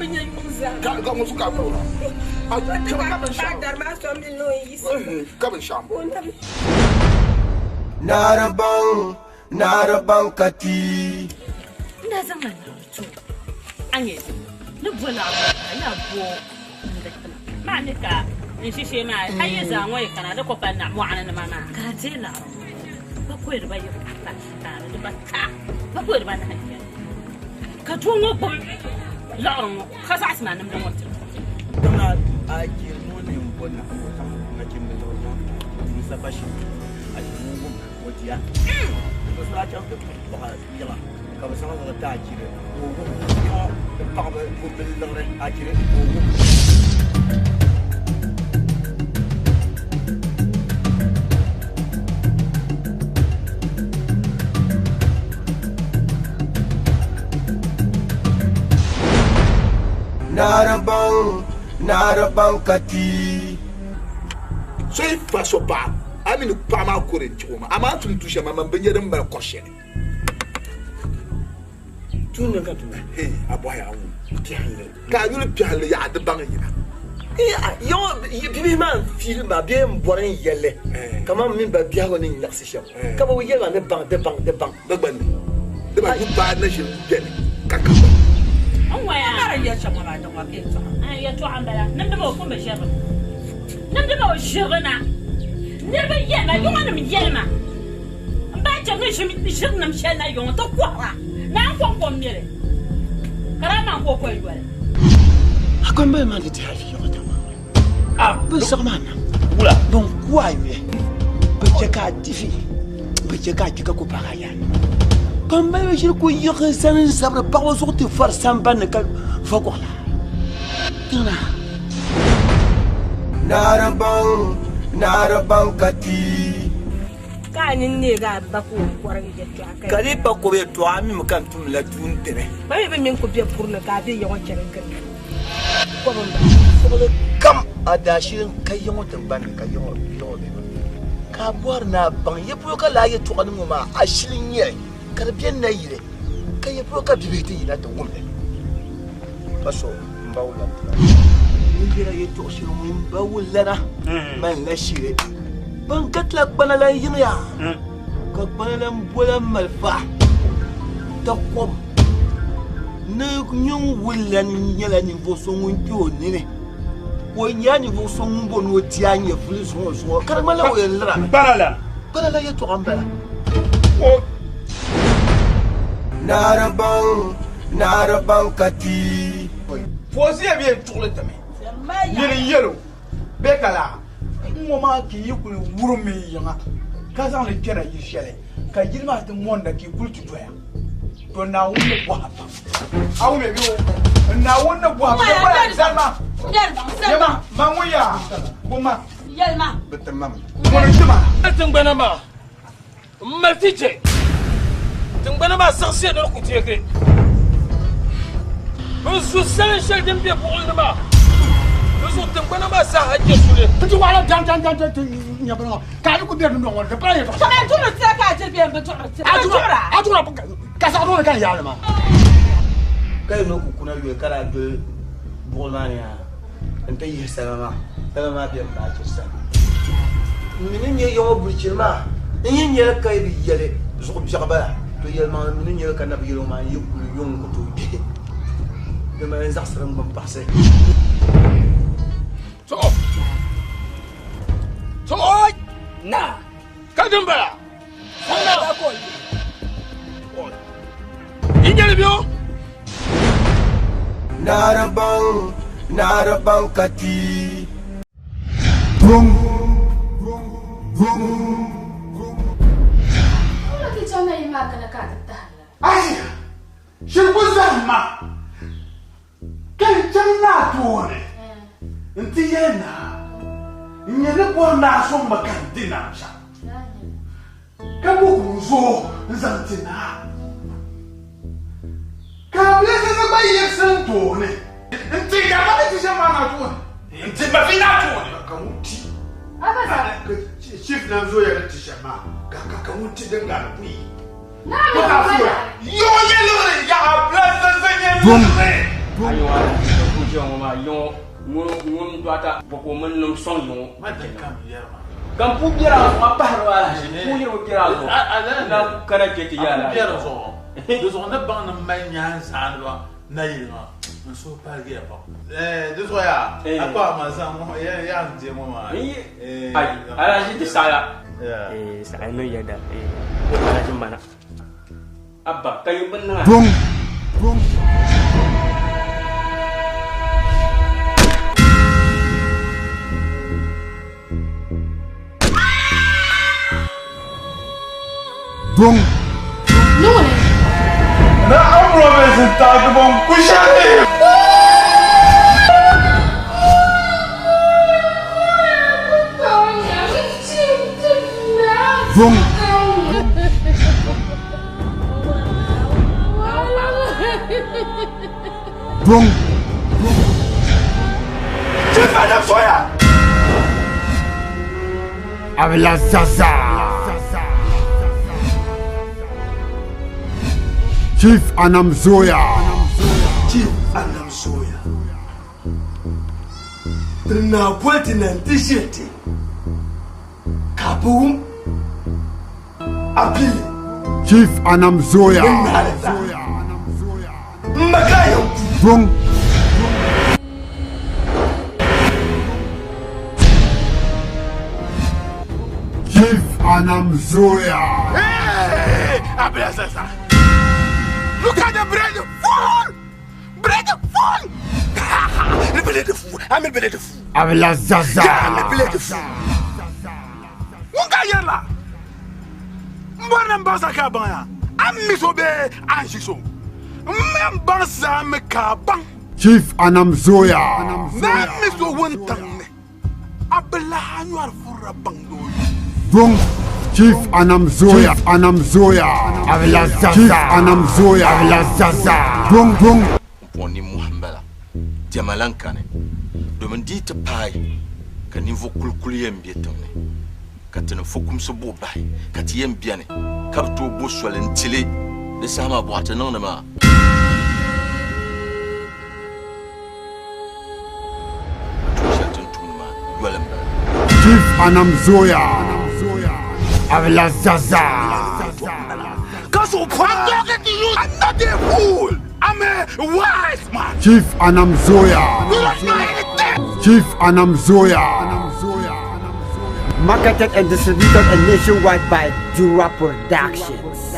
bi nya yuŋ zaa. Ka ka ŋun su ka kura. A kpɛma ka binshɛɣu. Ka dari maa sɔŋ mi ni o yiɣisi. Ka binshɛɣu m-bɔŋɔ. Ka o na bi. Naaribaŋ, naaribaŋ ka ti. N daa zaŋla liɣiri ti o, a nya ni bo laɣiri ŋɔ ka yaa bo n-di ti ma. Maa mi ka n ʒishee maa a yi zaa ŋɔ yi kana di ku pa naɣ mɔɣuni nima maa ka a deei laɣiri ŋɔ bakɔi dibayi pahi pahi dibata bakɔi dibanahi m-beni ka doo ŋɔ gbubi liɣiri ŋɔ ka zaɣisi ma nimdi ŋɔ tiri. Dama a jiri ŋɔ ni m-bo na ka o zaŋ nachimba zaŋ zaŋ tuui sapashin a jiri ŋun wum o dia. Di so daa chaŋ ti kpuɣi yiŋa ka bɛ zaŋ liɣiri ti a jiri ka o wum yiŋa paɣiba bobili liɣiri a jiri ka o wum. Naaribaŋ, naaribaŋ ka ti. So yi fa so paɣa, a mi ni paɣa maa kore n-chɛ o maa, amaa a ni tum tuun shɛli maa, man bi nya din mali kɔr shɛli. Tuun din ka tum. Hee, a bɔhi a wum. Piɛhilli. Ka a yuli piɛhilli yaɣa di baŋ yina. Yaŋɔ bibihi maa n-fiili maa bee m-bɔri n yɛlli kaman m mini ba biɛhigu ni nyaɣisi shɛm, ka bɛ bi yɛli ma ni baŋ di baŋ di baŋ. Bɛ gba ni di ba yu paai na ʒiri beni ka ka gba. N waya. Ka di yɛli shɛm ŋɔ maa di ŋɔ ka yɛltɔɣa. Ɛɛn yɛltɔɣa m-bala. Nimdi ma o pun bi ʒiri mi. Nimdi ma o ʒiri na. Niriba yɛli ma, yuŋɔnim yɛli ma. M ba chɛ ni ʒiri nim shɛli na yuŋ ti kɔhira. Naa n-kɔŋko m-mi li. Ka daa man ka o koli yoli. A kɔmbali maa ni ti hali yɔɣɔ tama. Bɛ siɣi maa nam. Wula. Bɛn ku a yuli. Bɛ chɛ ka a difi. Bɛ chɛ ka a kpi ka ku paagi a yaanima. Kɔmbali bi ʒiri ku yiɣi sani n-zabiri paɣiba zuɣu ti fari samban ni ka va gɔɣila. Tiŋna. Naaribaŋ, naaribaŋ ka ti. Ka a nini neegi a ba ka o kɔrigi yɛtɔɣa ka Ka di pa kɔbu yɛtɔɣa, a mi mi ka n tumdila tuun tini. Ba mi bi mini ku be puri ni ka a be ya ŋɔ chani gindi kɔbu m-bala. Suɣili kam a daa shiri n-ka ya ŋɔ tiŋgbani ni ka ya ŋɔ be ba. Ka a bɔri ni a baŋ ya polo ka lala yɛtɔɣa ni ŋɔ maa a shili n-nyɛ li ka di beni nayili ka ya polo ka bibihi ti yina ti wum li. Pa so m ba wulana ti lahi ni yɛla yɛtɔɣ shɛli ŋun ba wulana malila shili. Bɛn karitila kpana lan yiŋya, ka kpana lan bola malifa takɔbu ni nyin wullan nyɛla ninvuɣ so ŋun kpe o nini, ka o nyɛla ninvuɣ so ŋun bo ni o ti a nyɛvili zuŋɔ zuŋɔ, ka di ŋmanila o yɛn lirimi. Kpana la yɛtɔɣa m-bala. Naaribaŋ, naaribaŋ ka ti. Fauziya bee n-tuɣili ti mi. Nyin n-yɛl o bee ka laa n-ŋɔ maa ka yi kuli wurim mi yiŋa ka zaŋ li kpɛna yili shɛli ka yili maa ti mɔnda ka yi kuli ti doya to Naawuni ni bɔha pam. A wum ya bee o Naawuni ni bɔha pam. Yɛlima yɛlima ma ŋun yaa ŋun ma. Yɛlima. Bi ti ma mi. Ŋuni n-ti ma. Tiŋgbana maa M-mali ti chɛ tiŋgbana maa siɣisiya ni di ku teegi. Bɛ zu salin shɛli din be buɣili ni maa, di zuɣu tiŋgbana maa zaaha je suli. Ti waɣila dan dan dan ti nya bini ŋɔ ka a yi ku be dundɔŋ ŋɔ ni di pala yɛltɔɣa shɛli. Kamani duɣiri tira ka a jiri bee m-bi duɣiri tira? A duɣira. A duɣira ka saɣiduɣili ka n yaali maa. Ka yi ni ku kuna yoli ka daa doli buɣili maa ni yaa n-ti yihi salima maa, salima maa bemi baachiri sani. M mi ni nya ya ŋɔ bilichini maa, n yi nya li ka yi bi yɛli zuɣu biɛɣu bala, to yɛlimaŋli m mi ni nya li ka na bi yɛli o maa, n yi kuli yuŋ n ku tooi gbihi, dama n zaɣisiri n gbini paɣisi. To! To! Naa! Ka din bala? Yi nyɛli bɛ o? Naaribaŋ, naaribaŋ ka ti. Vroom, vroom, vroom. Wula ka i chaŋ na yi maa kana ka a ti tahiri la? Aya! Shiri ku zahim ma ka n chaŋ naa tooni nti yɛli naa, N nya ni bɔri ni a sɔŋ ma ka n di nam shɛm. Ka bo ka o zooi n-zaŋ ti naa. Ka Abiɛzɛza gba yiɣisi n tooni nti yɛli ma ni ti shɛm maa naa tooni. Nti ma vi naa tooni. Ka ŋun ti Chief nam zooya ni ti shɛm maa, ka ŋun ti din gari buyi. Yoo yɛliɣiri yaha Abiɛzɛza yɛliɣiri. A yi ŋɔ ka ku ʒiya ŋɔ maa yiŋɔ ŋun dɔɣita bɔko mini nim sɔŋ yiŋɔ. Ka m puu biɛri a zuɣu a pahiri ma alahichi puu yiribu biɛri a zuɣu na kana kpe ti yaala. Biɛri zuɣu di zuɣu ni baŋ ni mali nyaan zaaniba nayili maa n suhu paligiya pam. Di zuɣu yaa a kpa ma zaŋ ŋɔ yaa n diɛ ŋɔ maa. Ayi alahichi ti saɣaya. Saɣaya niŋ yɛda alahichi mana. Abba ka yi bi niŋ a. Dong. Dong. Dong. Niŋli. Na amrobes taagibon kushari. Dong. Dong. Chief Adam Sawyer. Abla Zaza. Chief Anam Zoya. Chief Anam Zoya. Ti na boli ti na n-ti ʒiri ti ka bi wum a pili. Chief Anam Zoya. Ni naali zaa. M ma ka a yɛn ku. Dong. Chief Anam Zoya. Hey, Abla Zaza. Look at the bread full. Bread full. Le bread full. I'm a bread full. Abla Zaza. Yeah, I'm a bread full. Wunga yela. Mbona mbasa ka banya. Am miso be anjiso. Mbang sa me ka bang. Chief Anam Zoya. Na miso wontang ne. Abla anwar fura bang do. Dong. Chief Anam Zoya. Chief Anam Zoya. Abla Zaza. Chief Anam Zoya. Abla Zaza. Dong dong. Pɔni Muhammad diɛma lan kani domin di ti paai ka ninvuɣ kulikuli yɛn be tiŋ ni ka ti ni fukumsi buɣi bahi ka ti yɛn beni ka bi tooi bo soli n-ti li di saha maa bɔɣa ti niŋdi maa. Tuun shɛli ti ni tumdi maa yoli m-bala. Chief Anam Zoya. Abla Zaza. Ka so I'm talking to you. I'm not a fool. I'm a wise man. Chief Anam Zoya. You don't know anything. Chief Anam Zoya. Marketed and distributed and nationwide by Dura Productions.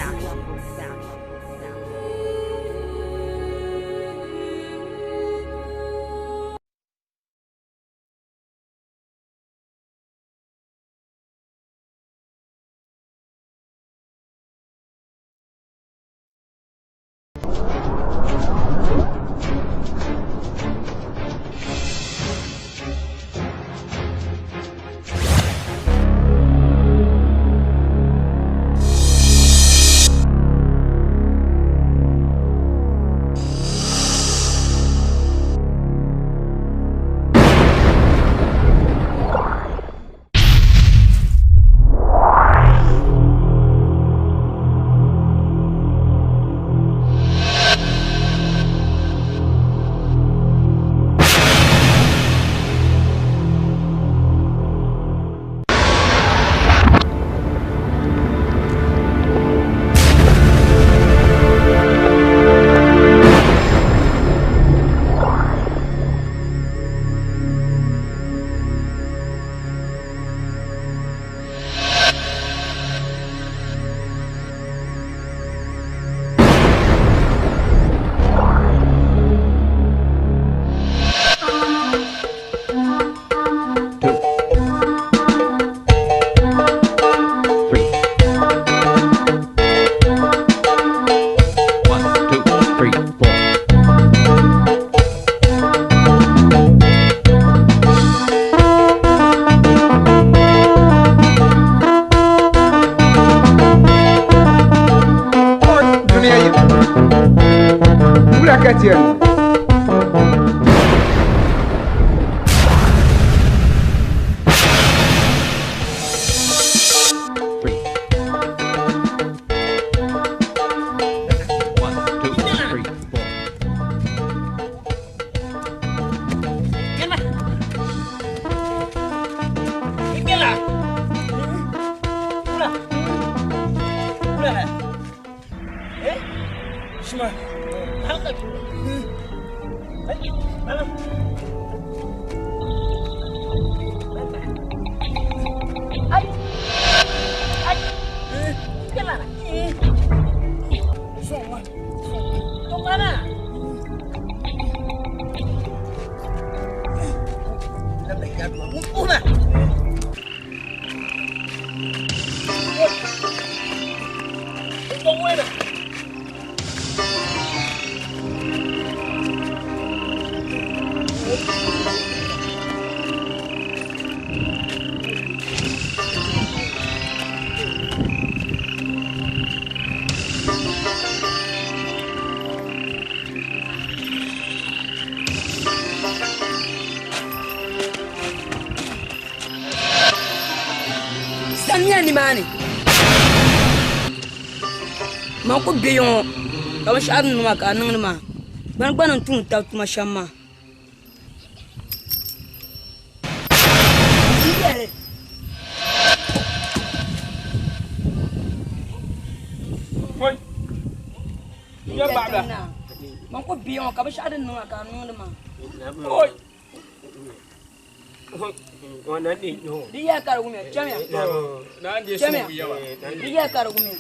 Samiya nimaani man ku be ŋɔ ka binshaɣu din niŋ maa ka a niŋdi maa bani gba ni tum tabi tuma shɛm maa. Man ku be ŋɔ ka binshaɣu din niŋ maa ka a niŋdi maa. Di yɛli ka di wumiya chamiya chamiya di yɛli ka di wumiya.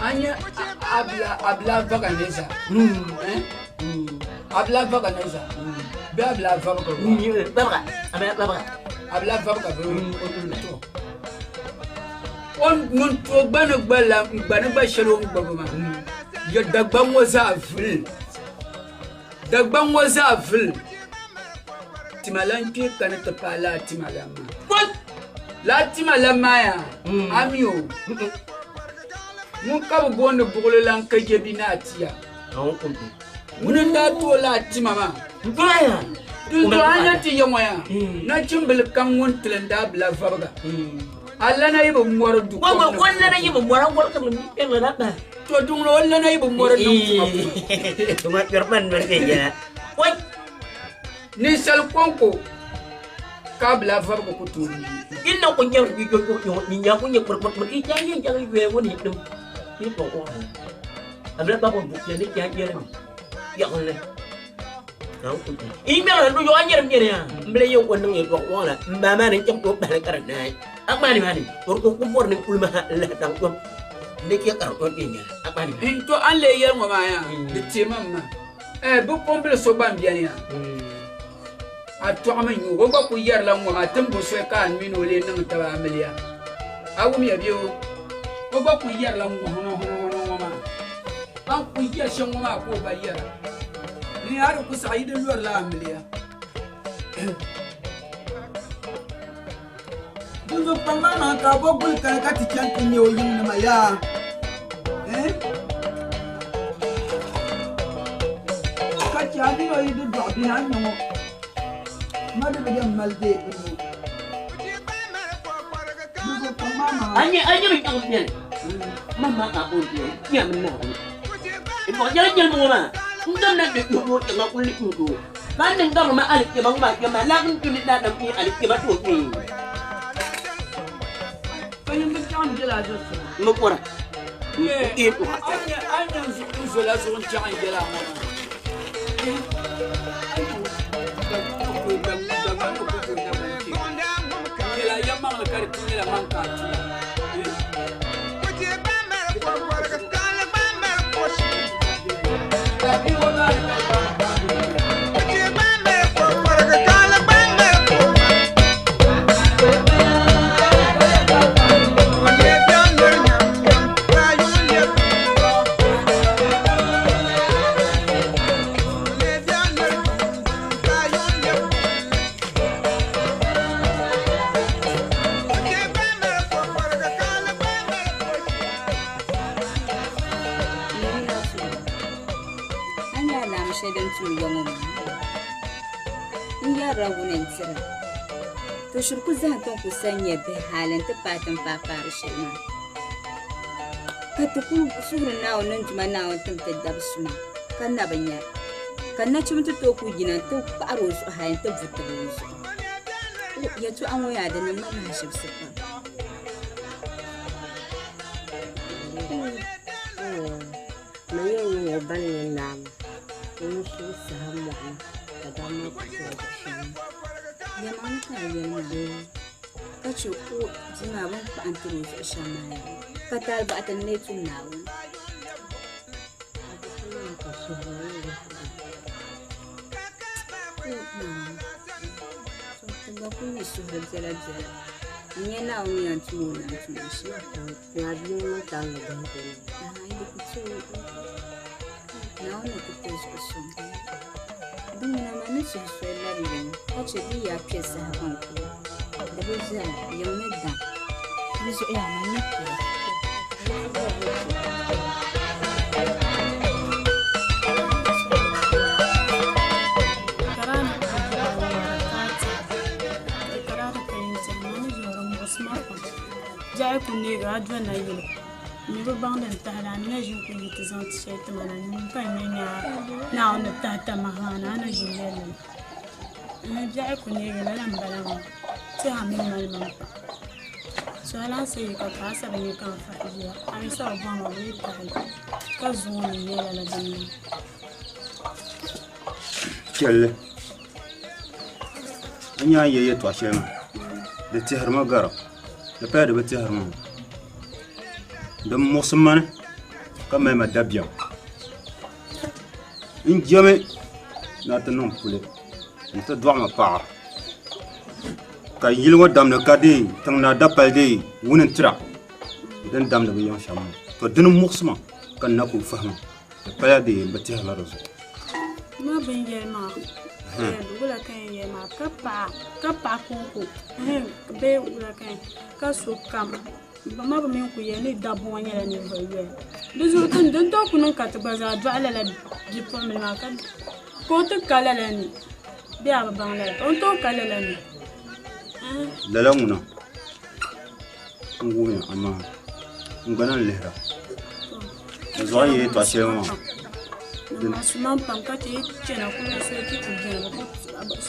Anya abla abla vaganeza. Abla vaganeza. Be abla vaganeza. Abla vaganeza. On mun to gbani gbala gbani gba shɛli o ni gbubi maa ya Dagbaŋ ŋɔ zaa vuli Dagbaŋ ŋɔ zaa vuli. Tima lan kpee kani ti paai laa tima lan maa. Laa tima lan maa yaa, a mi o? Ŋun ka bɛ booni buɣili lan ka je bi ni a tia. Ŋuni n-daa ti o laa tima maa. Dinzuɣu a nya ti ya ŋɔ yaa, nachimbili kam ŋun tili n-daa bila vabiga. A lana yi bi mɔri du kom ni. O lana yi bi mɔri, a wɔligirimi. To duŋli o lana yi bi mɔri niŋ tuma puuni. Ninsal kɔŋko ka a bila vabigi ku tooi yi. To a ni lee yɛli ŋɔ maa yaa, di teemi m ma. Eh, bipuɣimbila so gba m-beni ya. A tɔɣimi n-nyɛ o, o gba kuli yɛrila ŋ-ŋɔ maa, ti ni bo soli ka a mini o lee niŋ taba amiliya. A wumya bee o? O gba kuli yɛrila ŋ-ŋɔ hɔnɔhɔnɔhɔnɔ ŋɔ maa. Ban kuli yɛri shɛm ŋɔ maa ka o gba yɛra. Ni a di ku saɣi yi di lɔrila amiliya. Dinzuɣu kpaŋ maa maa ka a bo guli kali ka ti chaŋ ti nya o yiŋnima yaa. Eh? Ka chɛ a mini o yi di dɔɣi bihi a ni nya ŋɔ ma di bi yɛn mali deei bini ŋɔ. Dinzuɣu kpaŋ maa maa. A nyɛ a nyɛ bi nyaɣim biɛni ma ma ka o biɛni nya mi naawuni. Bɔɣ yɛli yɛli ŋɔ maa n dam na be o tiŋa kuli ni o. Ka n niŋ gabiri ma alikema ŋɔ maa kpɛma la n duli daadam bee alikema ti o kpee. Ka nyin bi chaŋ n-jɛl a zuɣusaa. M bi bɔra n kpee tɔha. A ni n zola zuɣu n-chaŋ n-jɛl a ŋɔ maa. N nyɛla yɛlimaŋli ka di ti nyɛla man ka a tuya. A nya alaama shɛli din tum ya ŋɔ maa? N yɛrila wuni n-tiri a. To shiri ku zahim ti ni ku sa nya bihi hali nti paai ti ni paai paari shɛli maa. Ka ti kul suhiri Naawuni ni n Duuma Naawuni tim ti dab suma ka na bi nya. Ka nachimba ti tooi kul yina nti kpahir o zuɣu hali nti vutigi o zuɣu. Yɛtɔɣa ŋɔ yaa di niŋ ma mahashibisi pam. Ma yɛn niŋ o ba ni nyɛ naa maa, o ni suhi saha mɔɣu ni ka dama ku tooi di shɛm maa. Yɛlimaŋli ka a yɛli maa, ka chɛ o bia maa bɛ ni kpahi n-tiri o zuɣu shɛm maa yaa, ka taali baɣa ti ni lee tum Naawuni. Ka suhuri ni yaɣi. Ti gba kuli ni suhuri biɛla biɛla n-nyɛ Naawuni ni yɛn tum o nam tuma shɛm. Naawuni ni ti ti zuɣu suŋ. Di ŋuna maa ni suhi soli labi yiŋ ka chɛ di yaa kpe saha kam kuli. Di bi viɛla, yiŋ ni daŋ. Di zuɣu yaa man ni kura. Biɛhi ku neegi a doli nayili n mi bi baŋdi n tahili a ni na ʒini kuli yi ti zaŋ ti shɛli tima na nuu ka n nya nya Naawuni ni tahi tamaha maa ni a na ʒini lɛli li mi biɛhi ku neegi lala n bala maa tiɛha mi mali ma pam so a lahi sayi ka paɣasara nyɛ ka n fahi bia a mi sa bi bɔhima bee tahili ka zuŋɔ ni nyɛ lala dini maa. Piɛlli a nya a ni yɛ yɛltɔɣa shɛli maa di tɛhirimi gara di pala di bi tɛhiri maa din muɣisi ma ni ka mali ma dabiɛm n jɛmi ni a ti niŋ puli n-ti dɔɣi ma paɣa ka yili ŋɔ damdi ka dee tiŋ naa dapali dee wuni n-tira di ni damdi bɛ yiŋ shɛm maa to dini m-muɣisi ma ka n na kuli fahima di pala dee m bi tɛhirila di zuɣu. Ma bin yɛli maa Wula ka yɛn yɛli maa ka paɣa ka paɣa konko bee wula ka yɛn ka so kam ma bi mini ku yɛli ni dabba ŋɔ nyɛla ninvuɣu yoya di zuɣu din din tooi ku niŋ ka ti gba zaa dɔɣi lala bipuɣimbila maa ka ka o ti ka lala ni bee a bi baŋ lala o ni tooi ka lala ni Lala ŋuna n wumiya amaa n gba na lihira di zuɣu yi yɛltɔɣa shɛli ŋɔ maa Asuman pam ka ti yi chana kuli so ti ku beni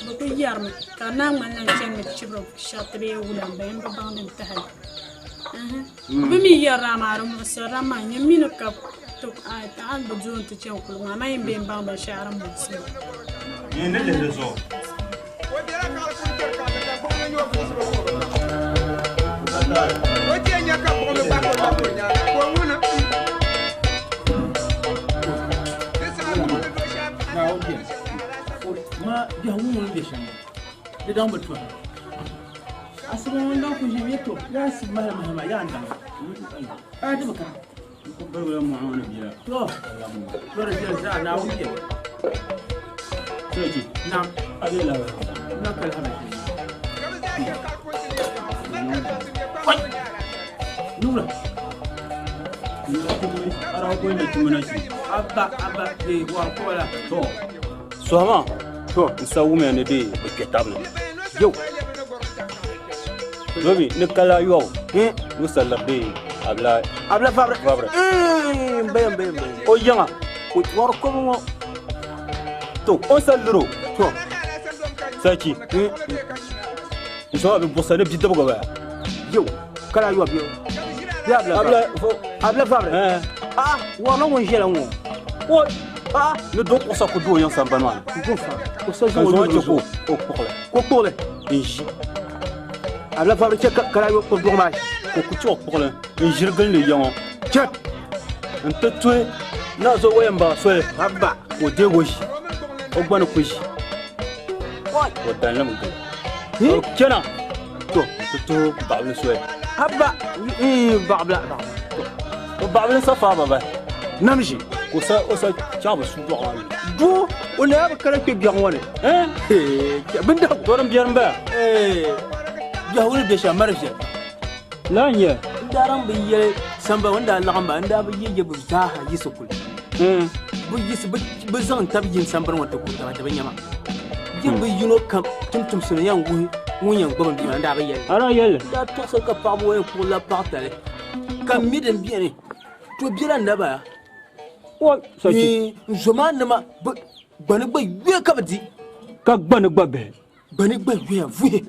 bi ku yɛrimi ka di naan ŋmanila n chanimi chibiri shariti bee wula m-bala m bi baŋ din tahili bɛ mi yɛrila amaa di muɣisirila ma n mi ni ka a ni bi do nti chani kuliga maa amaa yɛn bee m-baŋ binshɛɣu din muɣisi ma. N ni lihi di zuɣu. Ma biɛhigu ŋun bɛ shɛm di daŋ bi tuhi asiba ŋun daŋ ku ʒimi to yaa si mahi mahi ma yaa n daŋ a di bi ka to to di viɛli zaa Naawuni viɛli naam na kali haba nura abba abba de war kola to sɔhima to n sa wumiya ni de bi kpɛ tabi ni yau dobi ni kala yɔbu ni saliri de abila abila fabri fabri n bayan bayan o yiŋa war kobo ŋɔ to o saliro to sachi n sɔhima bi buɣisa ni bidibga baya yau kala yɔbu yau ya abila abila abila fabri ah war la ŋun ʒɛla ŋɔ o ah ni do kuɣusa ku do o yiŋ sambani maa ni o sa ka ʒi o zuɣu nuu chɛ ka o kpuɣili ko kpuɣili n ʒi abila fabri chɛ kala yɔbu ko duɣu maa ka ku chɛ o kpuɣili n ʒiri gili ni yiŋɔ chɛ n ti tuhi na zo o yɛn baɣa soli abba ka o deegi o ʒi o gba ni ku ʒi o dalinimi gili o chɛna to n ti tuhi baɣabili soli abba baɣabila o baɣabili sa faaba ba nam ʒi ka o sa o sa chaŋ bi su dɔɣu maa ni doo o na bi kana kpɛ biɛɣu ŋɔ ni bindagu to din biɛri n bala biɛhigu ni bɛ shɛm mari viɛli laa n nyɛ n daa daŋ bi yɛli samba n daa laɣim ba n daa bi ye ye bi zaaha yiɣisi kuli bi yiɣisi bi zaŋ tabi yini sambani ŋɔ ti kuri taba ti bi nyama yi bi yino kam tumtumsi ni yɛn wuhi ŋun yɛn gbubi bia maa n daa bi yɛli a daa yɛli n daa tɔɣisi ka paɣaba ŋɔ yɛn kpuɣi la paɣa tali ka mi din bɛni to biɛla naba o sachi n zo maa nima gbani gba yuya ka bi di ka gbani gba bihi gbani gba yuya vuhi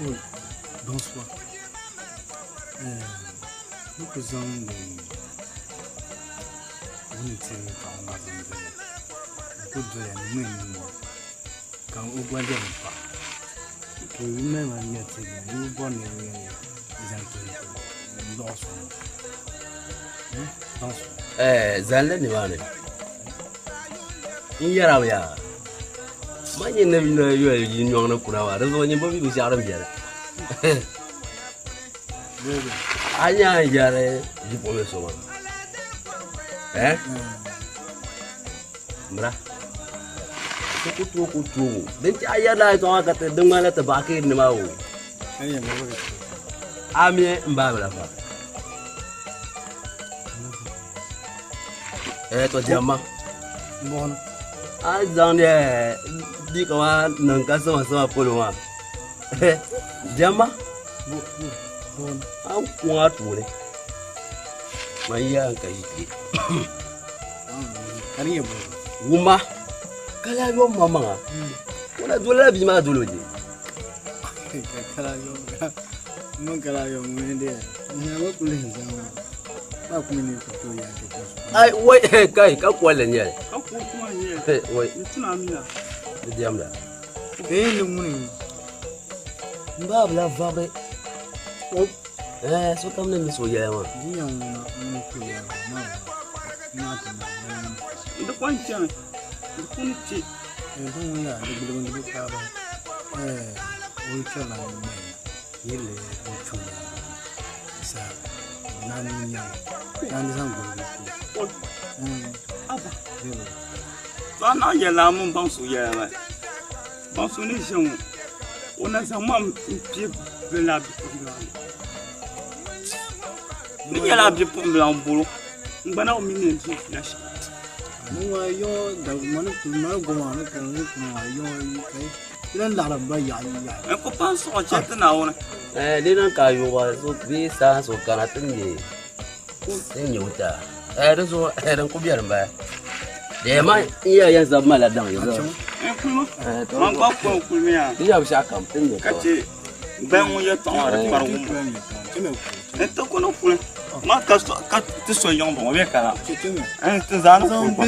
Oui, bonsoir. Nous faisons des. Wuni tiri paɣa maa zaŋ doli n ku doya ni ŋmɛ ni ŋɔ ka o gba lɛbi paɣa to yi mali ma nya tiri yi bi bɔri ni zaŋ ti lɔɣu sɔŋ bonsoir. Zanli nimaani n yɛrami yaa ma nyɛ ni yoli yi nyɔŋ ni kuna maa di zuɣu nyɛ bi mi binshaɣu din biɛni a nya n yɛri bipuɣimbili so maa mira so ku tooi ku toogo din chɛ a yɛrila a yɛltɔɣa maa ka ti di ŋmanila ti baɣa ka yi ni maa o a mi n baabila fa to diɛmma a zaŋdi liiga maa niŋ ka sima sima polo maa Diɛma an kuŋ a tooni man yaa n ka ʒi kpɛ wuma ka laa yom ma maŋa o na dolila bia maa dolo je ai wai kai ka kolli n nyɛli wai di diɛmda n baa bi lahi vabiri sokam ni mi so yɛla maa di kɔŋ chɛmi di kuni kpɛ To a naɣ yɛlila a mini baŋ so yɛla maa. Baŋ so ni ʒiya ŋɔ, o na zaŋ ma m-pie bɛ la bipuɣimbila ŋɔ. N ni nyɛla a bipuɣimbila m-bol o, n gba na bi mi ni yɛn di fiila shɛm. N ku pahi suɣa chɛ ti Naawuni. Di niŋ ka a yuɣiba so bee saa so kana ti nya ti nya o taa. Di zuɣu din ku beni m-bala. Di ma n ya yɛn zabi ma la daŋ yi zuɣu. Kulima, man gba kɔŋ kulimi yaa. Di nya binshɛɣu kam ti nya Ka chɛ gbaya ŋun yɛtɔɣa maa di kpari wumbu. N ti ku ni kuli ma ka so ka ti so yiŋ bɔŋɔ bee ka n ti zaa ni kuli gba.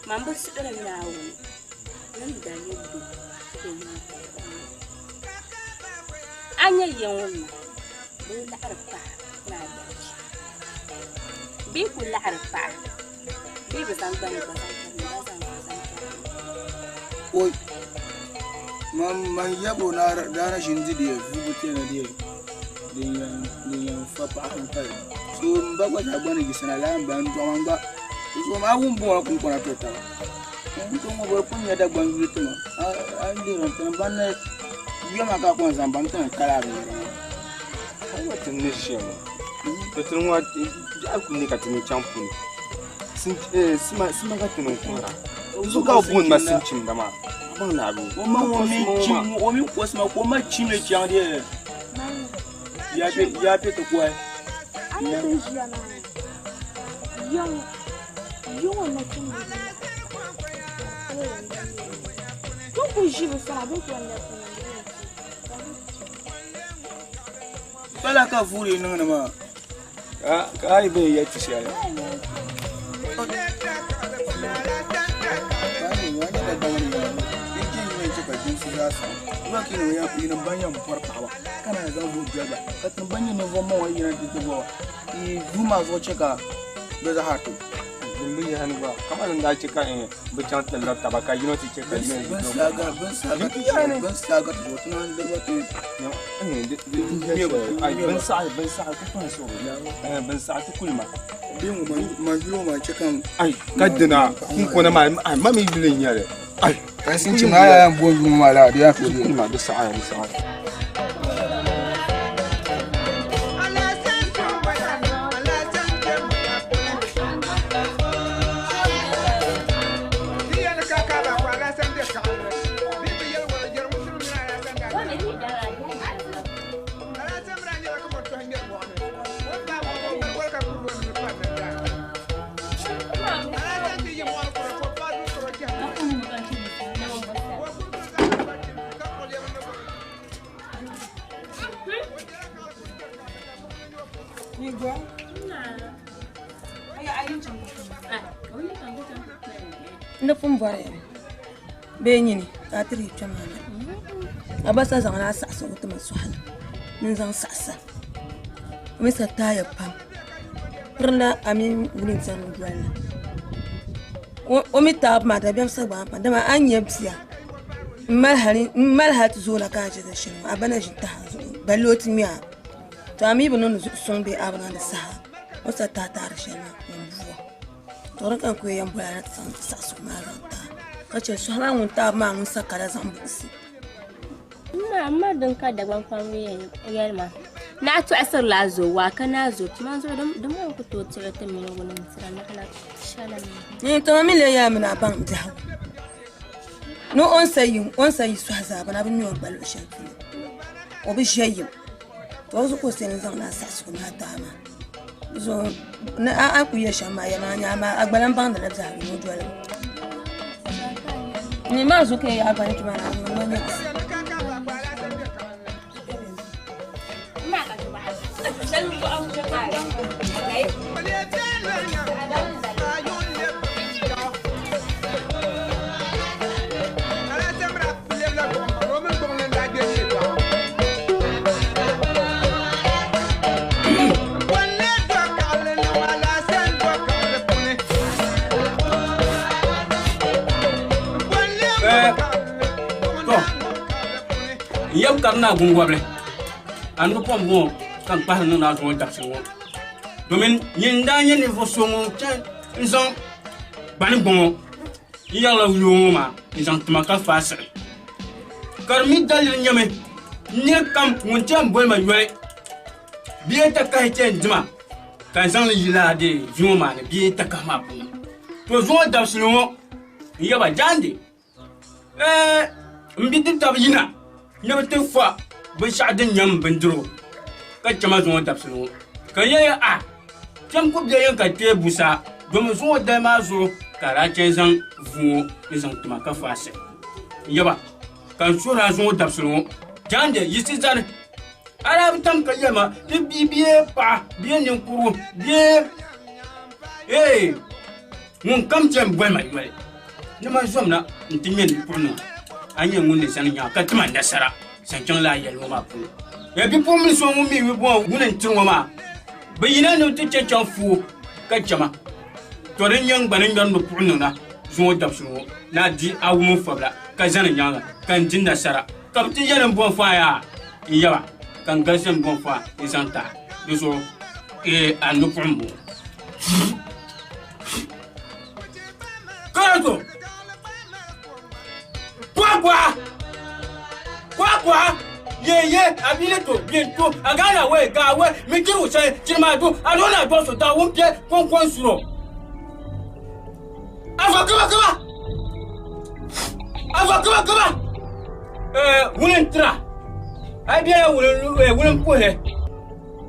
Man bi suɣiri Naawuni ni n daa nyɛ doo a nyɛ ya ŋun ma bɛ laɣiri paɣa ni a dalichi bɛ ku laɣiri paɣa bɛ bi zaŋ gbani gba zaŋ tiri ba zaŋ zaŋ tiri Oi man yabo na daana ʒini di diɛ vubu tɛna diɛ din yɛn fa paɣa hankali so n ba gba zaa gba ni yiɣisina laa n ba n dɔɣi man gba so maa wum bɔŋɔ kunkɔna to taba n to ŋɔ bɔri pun nyɛ Dagbaŋ yuli tima a lihiri n tini ban ni yuya maa ka a kɔŋ zaŋ ban tini kala a binyɛra maa Hali wa ti ni ʒiya ŋɔ to tini ŋɔ biɛɣu kuli ne ka ti ni chaŋ puni sima ka ti ni kuhira so ka bi booni ma sinchimda maa baŋ ni a bi o ma o mi kosima ka o ma chimli chaŋ di ya pe ti kohi A ni ti ʒiya maa yiŋɔ nachimbi Ti ku ʒi bi sani bɛ ku yɛn lɛbi Pala ka vuuri niŋdi maa ka a yi bɛ ya ti shɛli. Ka tin ban nyɛ ninvuɣu maŋ yina ti ti bɔba yi duu maa zuɣu chɛ ka bɛ zaɣa to. Din bi yaha ni gba kamani n daa chɛ ka bi chaŋ ti liri taba ka yino ti chɛ ka yino Bin saaga bin saaga ti zuɣu bin saaga ti zuɣu ti naan diriba ti bin saɣi bin saɣi ku pahi suɣuri bin saɣi ti kuli ma. Bi ŋɔ man yuli ŋɔ maa chɛ ka Ai ka dina kunkona maa ai ma mi yuli n nyɛli. Ai ka sinchim maa yaa booni yuli ŋɔ maa la di yaa to di ma di saɣaya di saɣaya. N di pun bɔri ya bee nyini ka a tiri kpɛma na. A ba sa zaŋla a saɣisigu ti ma sɔhi ni ni n zaŋ saɣisa. O mi sa taaya pam. Pirinla a mini Wulintiɛŋ ni doli na. O mi taabu maa dabiɛm sa gbaai pam dama a ni nyɛ bia m mali hali ti zoona ka a je di shɛli ŋɔ a ba na ʒi n-tahi a zuɣu balli o ti ŋme a. To a mi bi niŋdi zuɣu suŋ bee a bi niŋdi saha o sa tahi taɣiri shɛli maa ŋun buo. To di ka n kuli yɛn boli a na ti zaŋ saɣisigu maa zaŋ ti a ka chɛ sɔhi maa ŋun taabu maa ŋun sa kala zaŋ buɣisi. M ma din ka Dagbaŋ pam yɛli ma ni a tɔɣisirila a zo waa ka naa zo tuma zuɣu di maa ku tooi tiɣi ti mini ŋuni n-tira naɣila shɛli mi. N tuma mi lee yɛlimi ni a baŋ biɛhigu ni o ni sa yi o ni sa yi sɔhi zaa bɛ na bi nya o gba luɣ shɛli polo o bi ʒe yim to o zuɣu ka o sa ni zaŋ na saɣisigu maa ti a maa zuɣu ni a a ku yɛ shɛm maa yɛli maa amaa a gba lan baŋdila biɛhigu ni o doli ni maa zuɣu ka yɛ a gba ni tuma naa ŋun nyaɣisi N yab kari naa Gungobili a ni pom ŋɔ ka n kpahiri niŋdi a zuɣu dabisili ŋɔ domin nyini n daa nyɛ ninvuɣ so ŋun chani n zaŋ gbani gbaŋɔ n yɛrila yoo ŋɔ maa n zaŋ tima ka faai siɣi ka di mi daliri nyɛmi nir kam ŋun chani boli ma yoli bee takahi chani dima ka n zaŋ li yi lala dee vi ŋɔ maa ni bee takahi maa puuni. To zuŋɔ dabisili ŋɔ n yaba jaande Ɛɛ m bidib tab yina ni bɛ ti fa binshɛɣu din nyɛ m bindirigu ka chɛ ma zuŋɔ dabisili ŋɔ. Ka n yɛli a, Kpɛm ku be yɛn ka kpee busaa, domi zuŋɔ dali maa zuɣu ka a daa chɛ n-zaŋ vuu ŋɔ n-zaŋ ti ma ka faai siɣi. N yaba, ka n suhir a zuŋɔ dabisili ŋɔ, jaande yiɣisi zani. A daa bi tam ka yɛli ma ni bia bee paɣa bee ninkurigu bee ee ŋun kam chɛ m-boli ma yoli ni man zom na nti ŋme n puɣu niŋ a nyɛ ŋun ni zani nyaŋ ka ti ma nasara zaŋ chaŋ lala yɛli ŋɔ maa puuni. Ya bipuɣimbila so ŋun mi yuli bɔŋɔ ŋuni n-tiri ŋɔ maa, bɛ yina ni bɛ ti chɛ chaŋ fuo ka chɛ ma. Tɔ din nyɛ n gba ni ŋmɛri ni puɣu niŋ na zuŋɔ dabisili ŋɔ ni a di a wum n fabila ka zani nyaŋa ka n di nasara ka bɛ ti yɛli m bɔŋ faa yaa n yaba ka n galisi m bɔŋ faa n-zaŋ ti a. Di zuɣu ee a ni puɣu m-bɔŋɔ. Karato! Kwakwa! Kwakwa! Ye ye abile to bien to agana we ga we mi jiru se jirma do alona do so da won pie kon kon suro. Afa kaba kaba! Afa kaba kaba! Eh wulen tra. Ai biya wulen wulen puhe.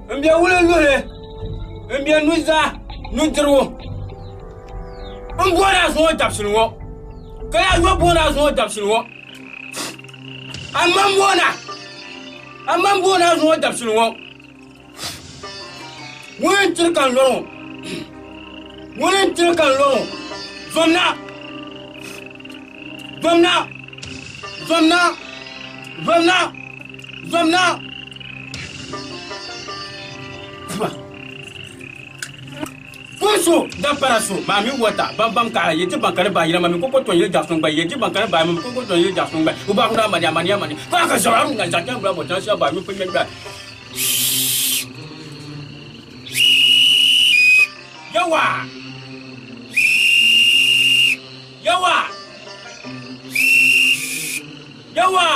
N be wulinluhili, n be nuzaa nudirigu. N booni a zuŋɔ dabisili ŋɔ, ka yaa yo booni a zuŋɔ dabisili ŋɔ. A ma m-booni a, a ma m-booni a zuŋɔ dabisili ŋɔ. Ŋuni n-tiri ka n lɔri ŋɔ? Ŋuni n-tiri ka n lɔri ŋɔ? Zom na! Zom na! Zom na! Zom na! Zom na! Kunsu da para su maami wata bam bam kaɣa ye ti ban kani ba yira mami koko ton yili jaɣasun gba ye ti ban kani ba mami koko ton yili jaɣasun gba u ba kuna mani amani amani ka ka zara nga za kyan bula bo tan siya ba yu pe gba yawa yawa yawa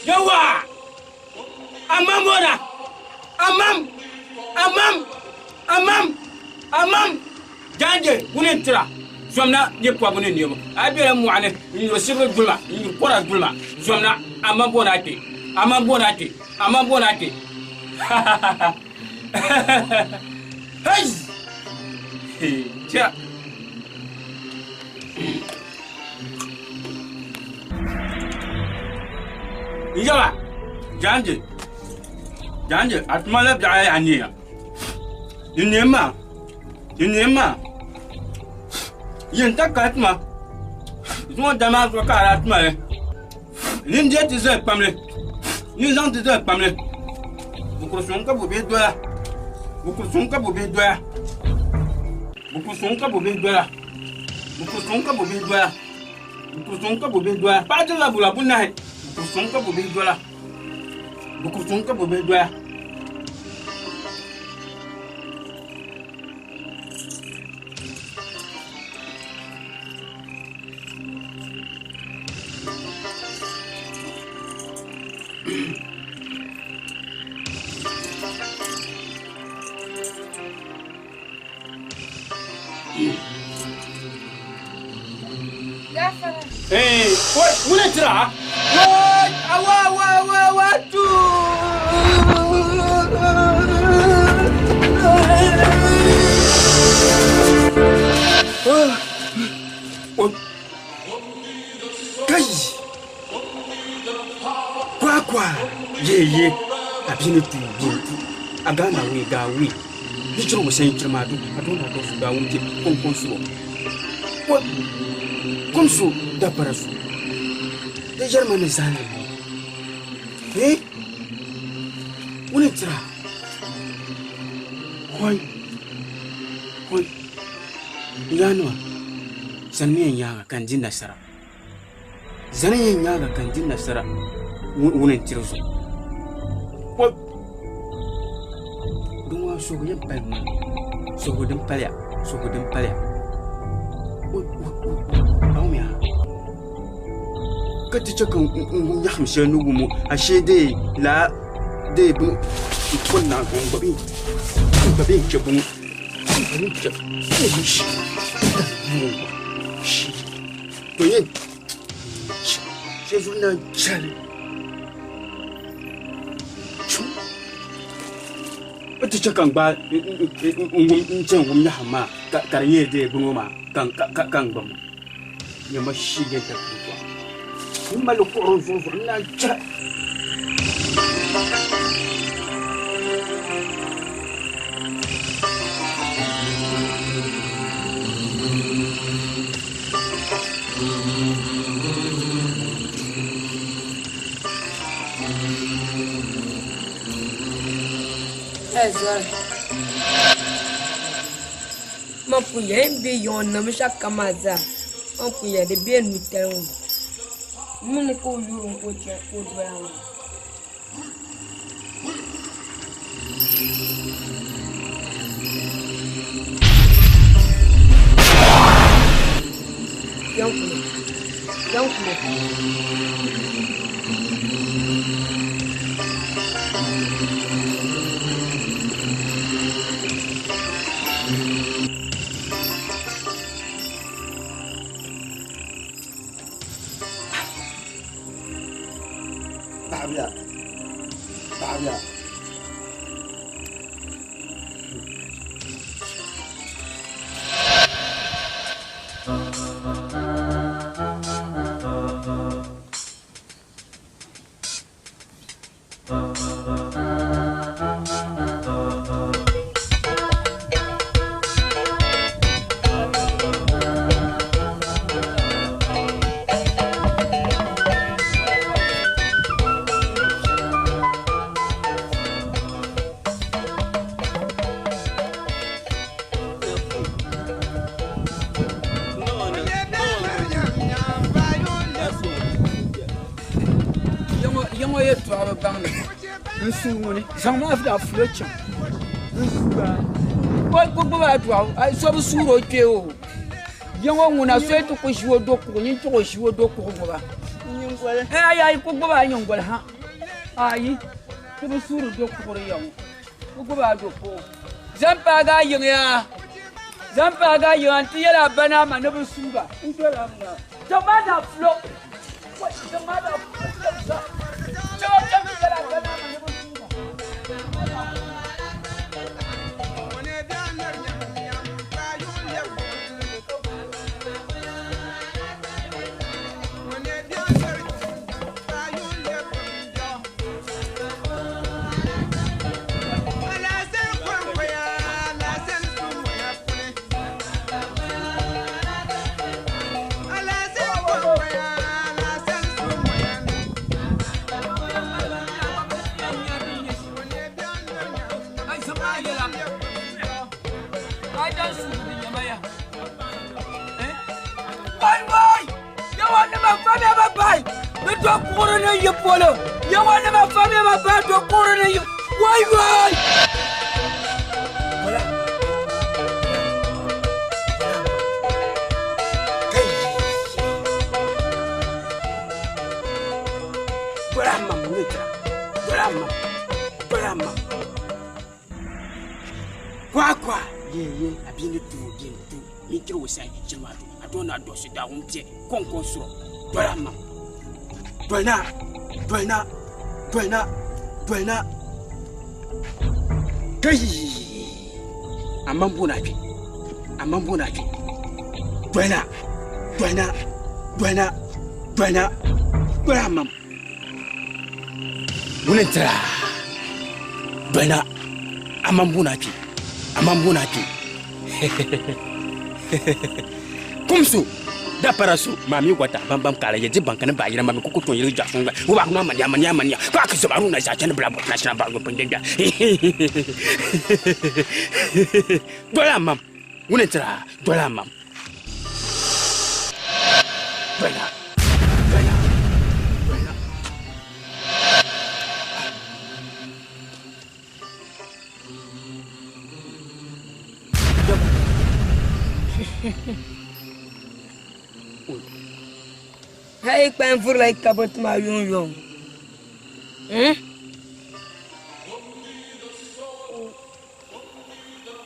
yawa amam bona amam amam amam amam jaanje ŋuni n tira zomna nyɛ pɔbu ni nɛbu a bela mɔɣuni n nyuri sibiri dulima n nyuri kɔra dulima zomna amam bona kpe amam bona kpe amam bona kpe hey tira N yaba jaanje jaanje a tuma la biɛɣu a neeya di neem maa di neem maa yin ta kali tuma zuŋɔ dali maa zuɣu ka a daa tuma li. Nin je ti zali kpamli. Nin zaŋ ti zali kpamli. Bukuri suŋ ka bubihi doya. Bukuri suŋ ka bubihi doya. Bukuri suŋ ka bubihi doya. Bukuri suŋ ka bubihi doya. Bukuri suŋ ka bubihi doya. Paɣa dirila bula bunahi. Bukuri suŋ ka bubihi doya. Bukuri suŋ ka bubihi doya. Eh, woi, ŋuni tira? Woi, awa, wa, wa, wa, tu. Kai! Kwakwa! Yeye, abini tu, bien tu. Agana we ga we. Nichiro wo sen chirma du, adona do su ga wunte konkon su. Wa komso da parasu. Da jarma ne zana mo. Eh? Wani tira. Hoi. Hoi. Yanwa. Sanmiyan yaga kan jin nasara. Zaniyan yaga kan jin nasara. Wani tira zo. Wa Dunwa sogo yan palma. Sogo din palya. Sogo din palya. Bawmiya. Ka ti chɛ ka n nyaɣim shɛli ni wumo ashee dee laa dee bin n na n gba bɛ n gba bɛ n chɛ bini n gba bɛ n chɛ shi to yɛn shɛ zuɣu na chɛli chu o ti chɛ ka n gbaai n wum n chɛ n wum nyaɣim maa ka di nyɛ dee bini ŋɔ maa ka n gba mo nyɛma shi yɛn ta kuli n mali kuɣuri zuɣu zuɣu n naan chɛ Hey, sorry. Man pun yɛn bɛ yiŋ niŋ binshɛɣu kam maa zaa man pun yɛn di bɛ nutali ŋɔ mini ka o yuri n ka o chɛ ka o doya ŋɔ. Yankule yankule. Paɣabila paɣabila. Yiŋɔ yɛltɔɣa bi baŋdi n suu ŋuni zaŋmi a da fulo chaŋ n suuga o ku gbubi a dɔɣu so bi suuri o kpee o yiŋɔ ŋuna so yi ti ku ʒi o do kuɣu nyin ti ku ʒi o do kuɣu ŋuba ayi ayi ku gbubi a nyingoli ha ayi ti bi suuri do kuɣuri ya ŋɔ ku gbubi a do kuɣu zaŋ paagi a yiŋ yaa zaŋ paagi a yiŋa n ti yɛli a ba ni a ma ni bi suuga n dola ŋuna tiŋ maa daa fulo tiŋ maa daa fulo. dan suugi di nyama ya. Wai wai! Yawa nima famiya ba bai! Bi do kuɣuri ni yi polo! Yawa nima famiya ba bai do kuɣuri ni yi... Wai wai! Dola mam ne tira. Dola mam. Dola mam. Kwakwa ye ye a bi ni tu bi ni tu ni tiri wo sai chiri ma tu a to na do si da wum tie kon kon suro dola mam. Dola dola dola dola kai amman bona ke amman bona ke dola dola dola dola dola mam. Wuni tira dola amman bona ke amman bona ke kumsu da parasu mami wata bam bam kala ye di bankani ba yira mami kuku to yiri ja funga wo ba ma mania mania mania ka ka zabaru na ja chen bla bot na shna ba go pende ja dola mam wuni tira dola mam dola dola dola Hai kpan vurila yi kaboti maa yuŋ yuŋ.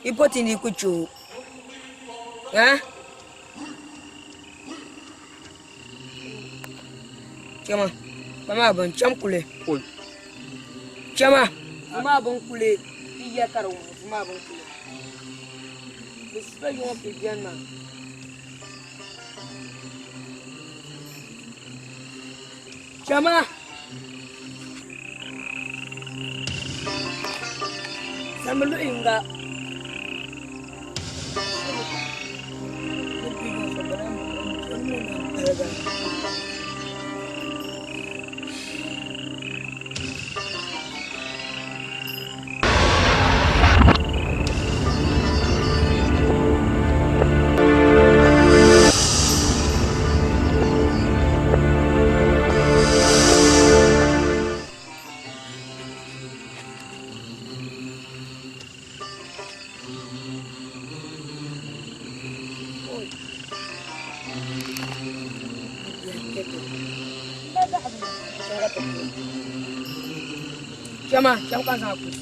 Yi poti ni ku che o. Ha? Chama, kpa maa bin cham kuli. Chama, vu maa bin kuli. Yi ya ka di wuhi vu maa bin kuli. Bi supa yuŋ ka yi beni maa. Chama! Sami luɣi yinga. Chama, chama ka zaŋ kuli.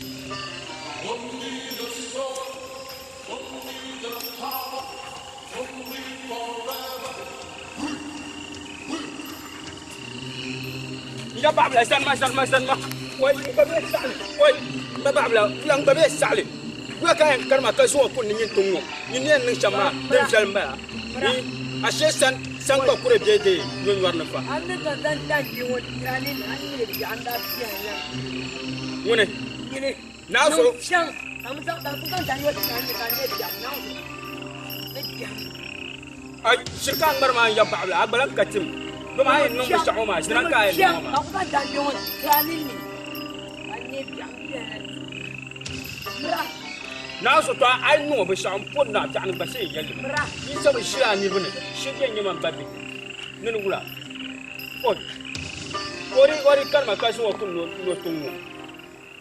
Ya babla sanma sanma sanma. Wai ba be sa'li. Wai ba babla lan ba be sa'li. Wa ka yan karma ka so kun ni tungo. Ni ne nin chama den fel ma. Ni ashe san san ko kure be de yon war na fa. An da dan dan ki won tirani an ne bi an da fiya yan. Wone. Ni Na so shan am za da ku kan dan yo tirani ka ne bi na so. Ne bi. Ay shirka an bar ma ya babla agbalan katim. Doma ay nong bi ma siran ka ay nong ma. Ka ku kan dan yo tirani ni. An ne bi an bi yan. Mra. Na so to ay no bi sha'u pon na ta an ba sai yalli. Ni sabu shira ni bune. Shige ni man babbi. Nunu gula. Oi. Ori ori kalma ka so kun no no tungu.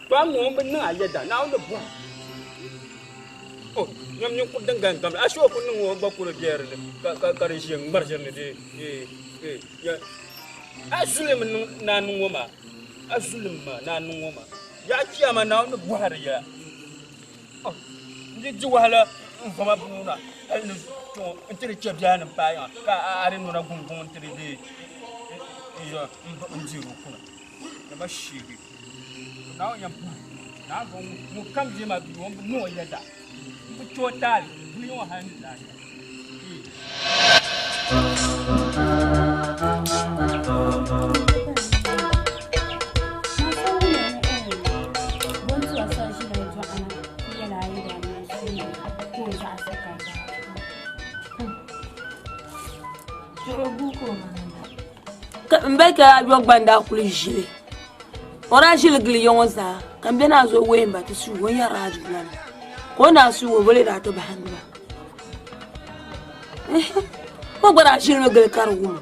Ba mo bin na yadda na wanda bu. Oh, nyam nyam ku dangan gam. A so kun no ba ku biyar ne. Ka ka ka shi mar ne de. Eh eh ya. A zulum na nungo ma. A zulum ma na nungo ma. Ya kiyama na wanda bu har ya. Oh, ndi ji wahala nfama buna. Al ni to ntiri chebiya ni pa ya. Ka ari nuna gungun ntiri de. Ya njiru kuna. Ya ba shigi. Na ya na go mu kam je ma bi won no ya da. Mu total ni yo han da. Mbe ka yo gbanda kuli jile. Ora jile gili yongo za. Kan be na zo we mba ti su won ya raju lan. Ko na su wo bole da to ba handu ba. O gba daa ʒinimi gili ka di wum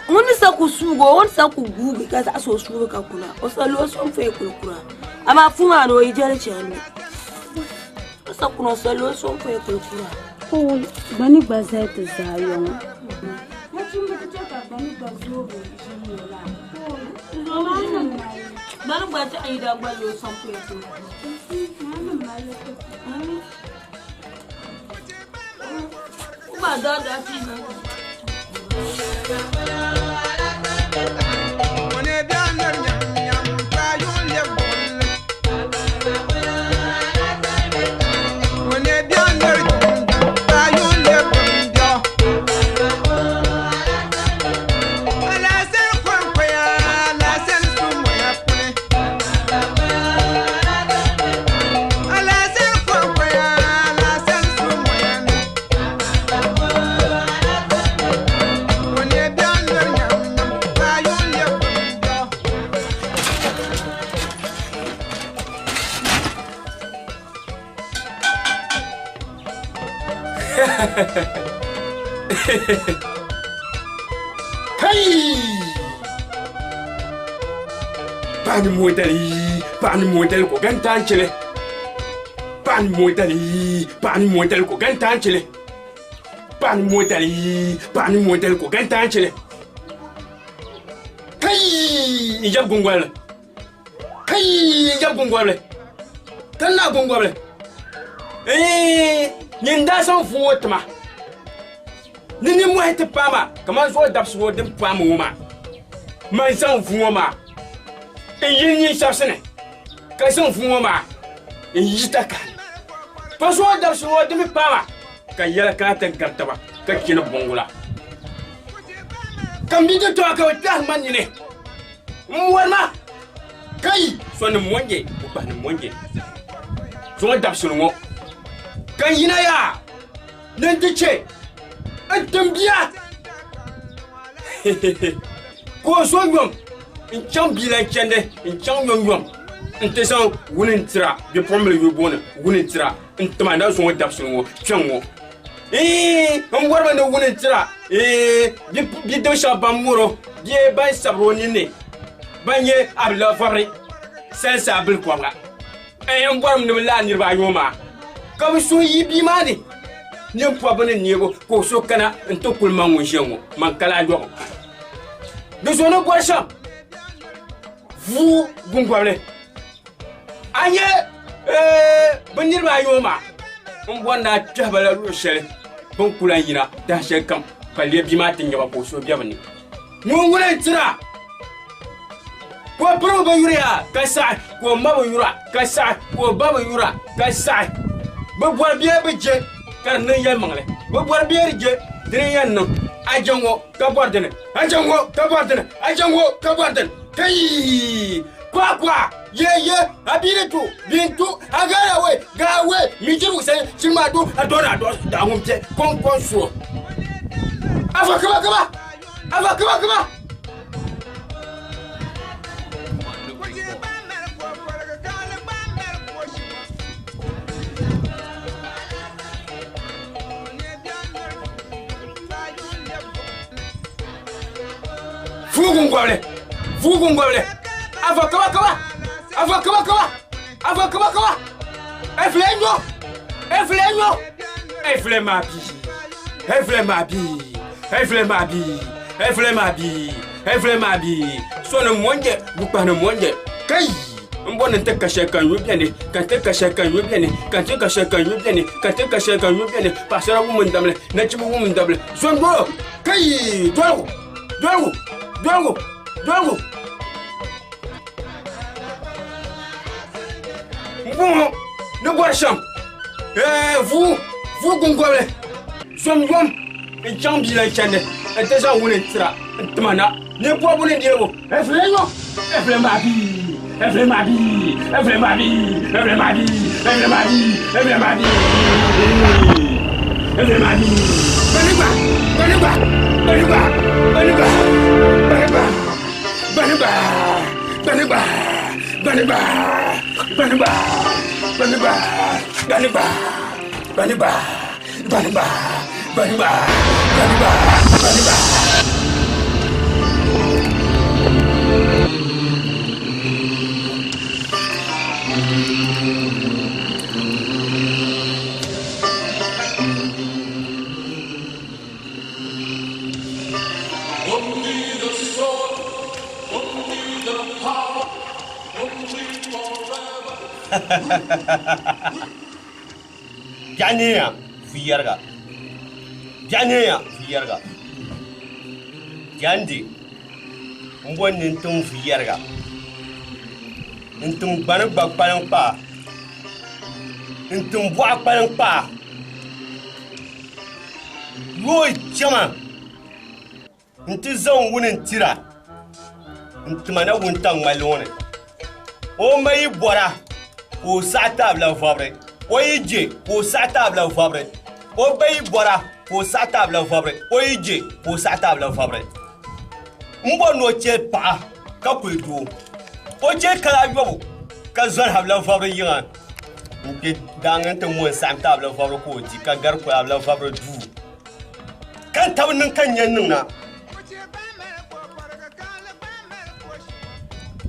ŋun ni sa ku suugi o, o ni sa ku guugi ka zaɣisi o suugi ka kuna, o sa lu o somfoyi kuli kura. Amaa puu maa ni o yi jɛli chani o sa kuna o sa lu o somfoyi kuli kura. Oi, gbani gba zali ti zaa ya ŋɔ. Nachimba ti chɛ ka gbani gba zoobu ʒini ŋɔ laa. Gbani gba ti ayi daa gba lu o somfoyi kuli kura. Kai! Paɣa ni mootali paɣa ni mootali ko gan taan chili paɣa ni mootali paɣa ni mootali ko gan taan chili paɣa ni mootali paɣa ni mootali ko gan taan chili kai n yab gungɔbili kai n yab gungɔbili ka n naa gungɔbili nyin daa zaŋ vuu ŋɔ tima ni nimmohi ti paai ma kamani zuɣu dabisigu din paami ŋɔ maa man zaŋ vuu ŋɔ maa n yi n nyin shɛbisi ni ka zaŋ vuu ŋɔ maa n yi takahani pa zuɣu dabisigu ŋɔ di mi paai ma ka yɛla kana ti gari taba ka chɛ ni bɔŋgu la ka m bi ti tɔɣa ka bi kpɛhiri ma nini n mɔri ma kai so ni mɔnje o kpahi ni mɔnje zuɣu dabisili ŋɔ ka n yina yaa ni n ti chɛ n tim bia ka o zo yom n chaŋ bia lan chandi n chaŋ yom yom n ti zaŋ wuni n tira bipuɣimbila yuli booni wuni n tira n tima na zuŋɔ dabisili ŋɔ kpɛŋ ŋɔ n bɔrimi ni wuni n tira bidib shɛba ban mɔro bee ban sabiri o ninni ban nyɛ abila vɔbiri salisa bili kɔbiga n bɔrimi ni bi lahi niriba ayi ŋɔ maa ka bi suhu yi bia maa ni nyin pɔbbu ni neebu ka o so kana n ti kuli man ŋun ʒiya ŋɔ man kala ayɔbu di zuɣu ni bɔri shɛm vuu gungɔbili a nyɛ bi niriba ayi ŋɔ maa n bɔri ni a kpɛhi ba la luɣu shɛli bin ku lan yina dahi shɛli kam ka lebi bia maa ti nyaba ka o suhu be bi ni ŋun ŋuni n tira ka o piri bi yuriya ka saɣi ka o ma bi yura ka saɣi ka o ba bi yura ka saɣi bi bɔri bia bi je ka di niŋ yɛlimaŋli bi bɔri bia di je dini yɛn niŋ a je ŋɔ ka bɔri dini a je ŋɔ ka bɔri dini a je ŋɔ ka bɔri dini kai kwakwa ye ye a bia ni tu bia n tu a gaara we gaa we mi jirigu sani shiri maa du a dɔɔni a dɔɔ daa ŋun piɛ kɔŋkɔŋ suo afa kaba kaba afa kaba kaba. Vuu gungɔbili vuu gungɔbili afa kaba kaba afa kaba kaba afa kaba kaba efilɛ nyɔ efilɛ nyɔ efilɛ maa bi efilɛ maa bi efilɛ maa bi efilɛ maa bi efilɛ maa bi sɔni mɔnjɛ bukpahani mɔnjɛ kai n bɔ ni n ti ka shɛli ka n yu biɛni ka n ti ka shɛli ka n yu biɛni ka n ti ka shɛli ka n yu biɛni ka n ti ka shɛli ka n yu biɛni paɣasara wum n dabili nachimbi wum n dabili zondoro kai dɔligu dɔligu dɔligu dɔligu n bɔŋɔ ni bɔri shɛm vuu vuu gungɔbili zom yom n chaŋ bia lan chandi n ti zaŋ wuni n tira n tima na ni bɔbu ni niriba efilɛ nyɔ efilɛ maa bi efilɛ maa bi efilɛ maa bi efilɛ maa bi efilɛ maa bi efilɛ maa bi efilɛ maa bi banigba banigba banigba banigba banigba banigba banigba banigba banigba banigba banigba banigba banigba Gbanigba! Gbanigba! Gbanigba! Only the sword, only the power, only forever. Biɛɣu neeya vu yɛriga biɛɣu neeya vu yɛriga jandi n bo ni n tim vu yɛriga n tim gbani gba kpaliŋ kpaa n tim bɔɣa kpaliŋ kpaa yooi chɛma n ti zaŋ wuni n tira n tima na wuntaŋ ŋmalli ŋɔ ni o ma yi bɔra ka o saɣi taabila vɔbiri o yi je ka o saɣi taabila vɔbiri o ba yi bɔra ka o saɣi taabila vɔbiri o yi je ka o saɣi taabila vɔbiri n bɔri ni o chɛ paɣa ka kuli doo o chɛ kala ayɔbu ka zɔri habila vɔbiri yiŋa n kpɛ daaŋa n ti mo n saɣim taabila vɔbiri ka o di ka gari kuli abila vɔbiri duu ka n tabi niŋ ka n nya niŋ na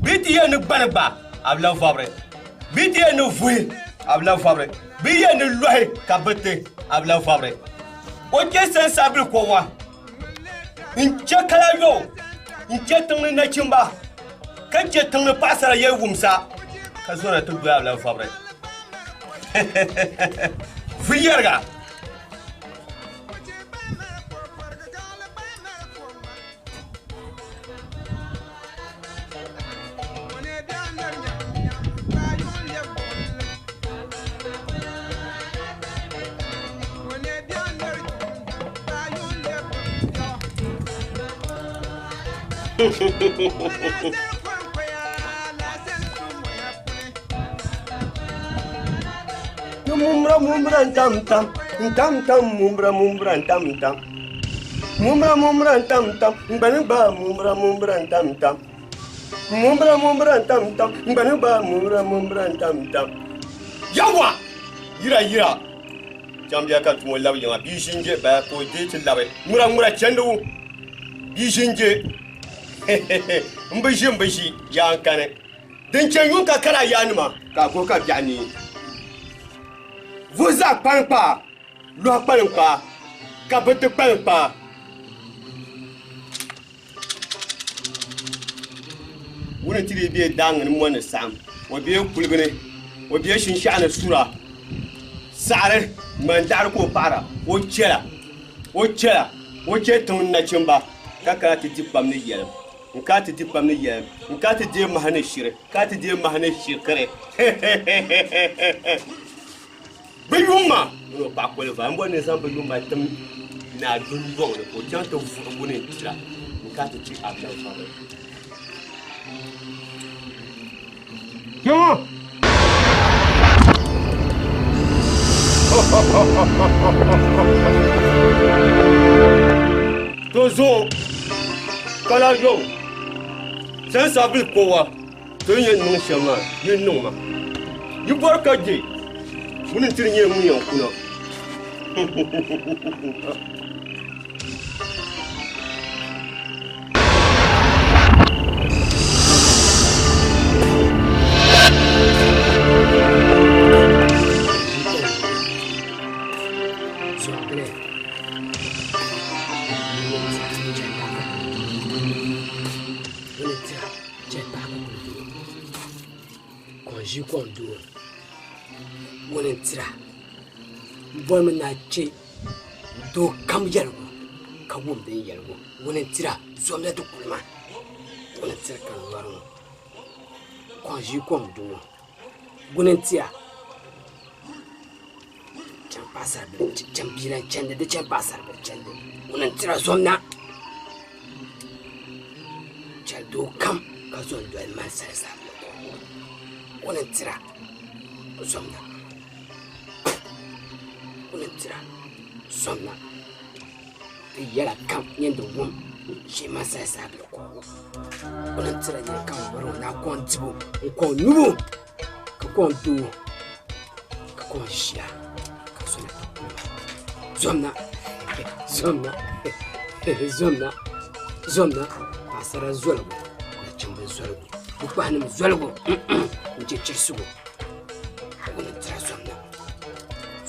bɛ ti yɛn ni gbani gba a bi lahi vɔbiri bɛ ti yɛn ni vuhi a bi lahi vɔbiri bɛ yɛn ni lɔhi ka bi ti a bi lahi vɔbiri o chɛ sɛnsaabili kɔwa n chɛ kala yo n chɛ tiŋ ni nachimba ka chɛ tiŋ ni paɣasara yɛli wumsa ka zɔna ti doya a bi lahi vɔbiri vu yɛriga Mumra mumra tam tam tam tam mumra mumra tam tam mumra mumra tam tam ngbani gba mumra mumra tam tam mumra mumra tam tam ngbani gba mumra mumra tam tam yawa yira yira jambiya ka tumo labi yiŋa bia ʒinje baya ka o deei ti labi ŋura ŋura chɛndigu bia ʒinje n bi ʒi n bi ʒi yaa n kani din chɛ yuŋ ka kara yaanima ka a guhi ka biɛɣu nee vuhi zaɣ kpaliŋkpaa lɔhi kpaliŋkpaa ka bi ti kpaliŋkpaa wuni ti dii bɛ daangi ni mɔni saɣam o bɛ kuligi ni o bɛ shinshaɣu ni sura saɣari ŋmani daɣari ka o paɣara o chɛla o chɛla o chɛ tiŋ nachimba ka kana ti di kpam ni yɛlim n kana ti di kpam ni yɛlim n kana ti deei maha ni shiri ka ti deei maha ni shikiri bi yumma mini o paɣa koliva n bɔri ni zaŋ bi yumma tim naa dundɔŋ ni ka o chaŋ ti vuɣi wuni n tira n kana ti ti abila vɔbili Kpɛŋɔ! To zuɣu ka lahi yo sɛnsabili kowa ti ni yɛn niŋ shɛm maa yi niŋ ma yi bɔri ka je ŋuni n-ti di nyɛ ŋun yɛn kuna. Ʒi kom doo ŋuni n tira n bolimi ni a chɛ doo kam yɛligu ka wum din yɛligu ŋuni n tira zomla ti kuli ma ŋuni n tira ka n lɔri ŋɔ ka n ʒi kom doo ŋuni n tira chɛŋ paɣasaribili chɛŋ bia lan chɛndi di chɛŋ paɣasaribili chɛndi ŋuni n tira zomna chɛli doo kam ka zo n doli mali sali zaa ŋuni n tira zomna ŋuni n tira zomna di yɛla kam nyɛ di wum ʒii mali sali zaa bili kɔŋɔ ŋuni n tira nyɛ ka n wari o na kɔŋ dibu n kɔŋ nyubu ka kɔŋ doo ka kɔŋ ʒiya ka zomna zomna. Zomna, zomna, zomna, paɣasara zoligu, nachimbi zoligu, bukpahinim zoligu, n-chɛ chirisigu, ŋuni n-tira zomna,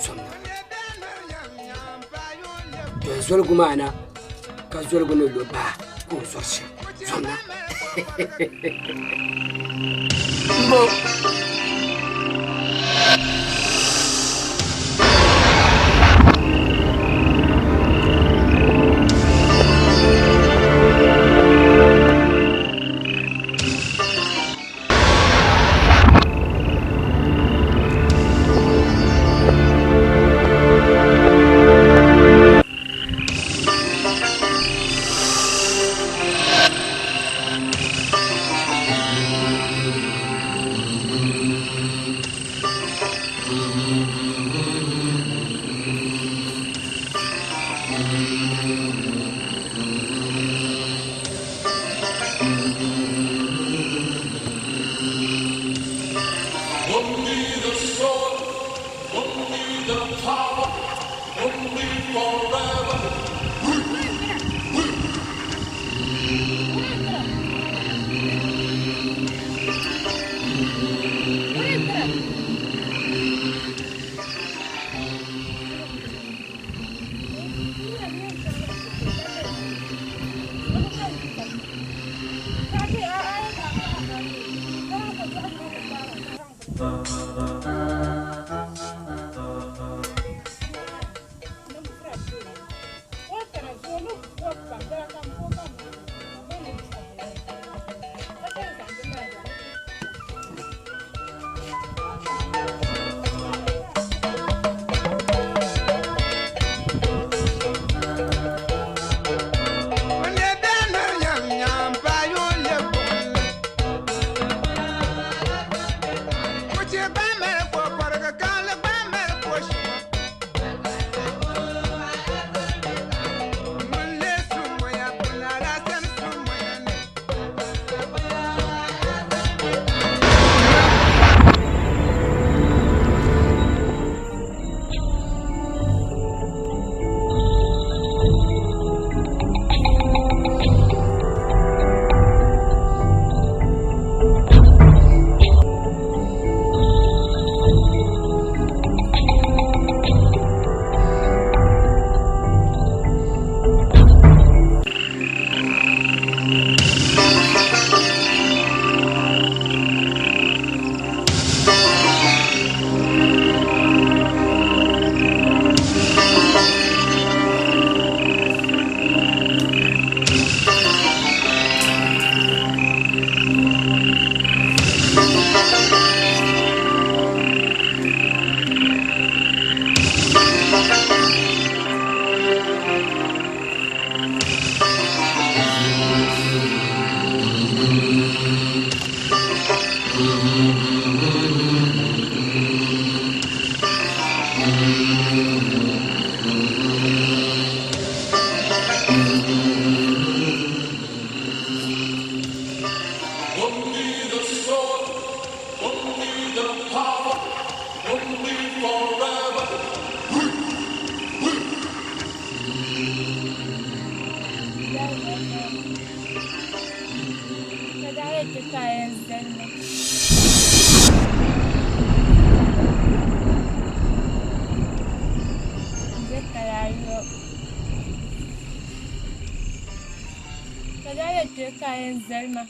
zomna. Doli zoligu maa na, ka zoligu ni lo baa ka o zɔri shɛm, zomna. Mbo. Only the sword, only the power, only forever. Only the sword, only the power, only forever. Ka daa yɛn ti ka a yɛn zali ma. N-je kali ayɔ. Ka daa yɛn ti ka a yɛn zali ma.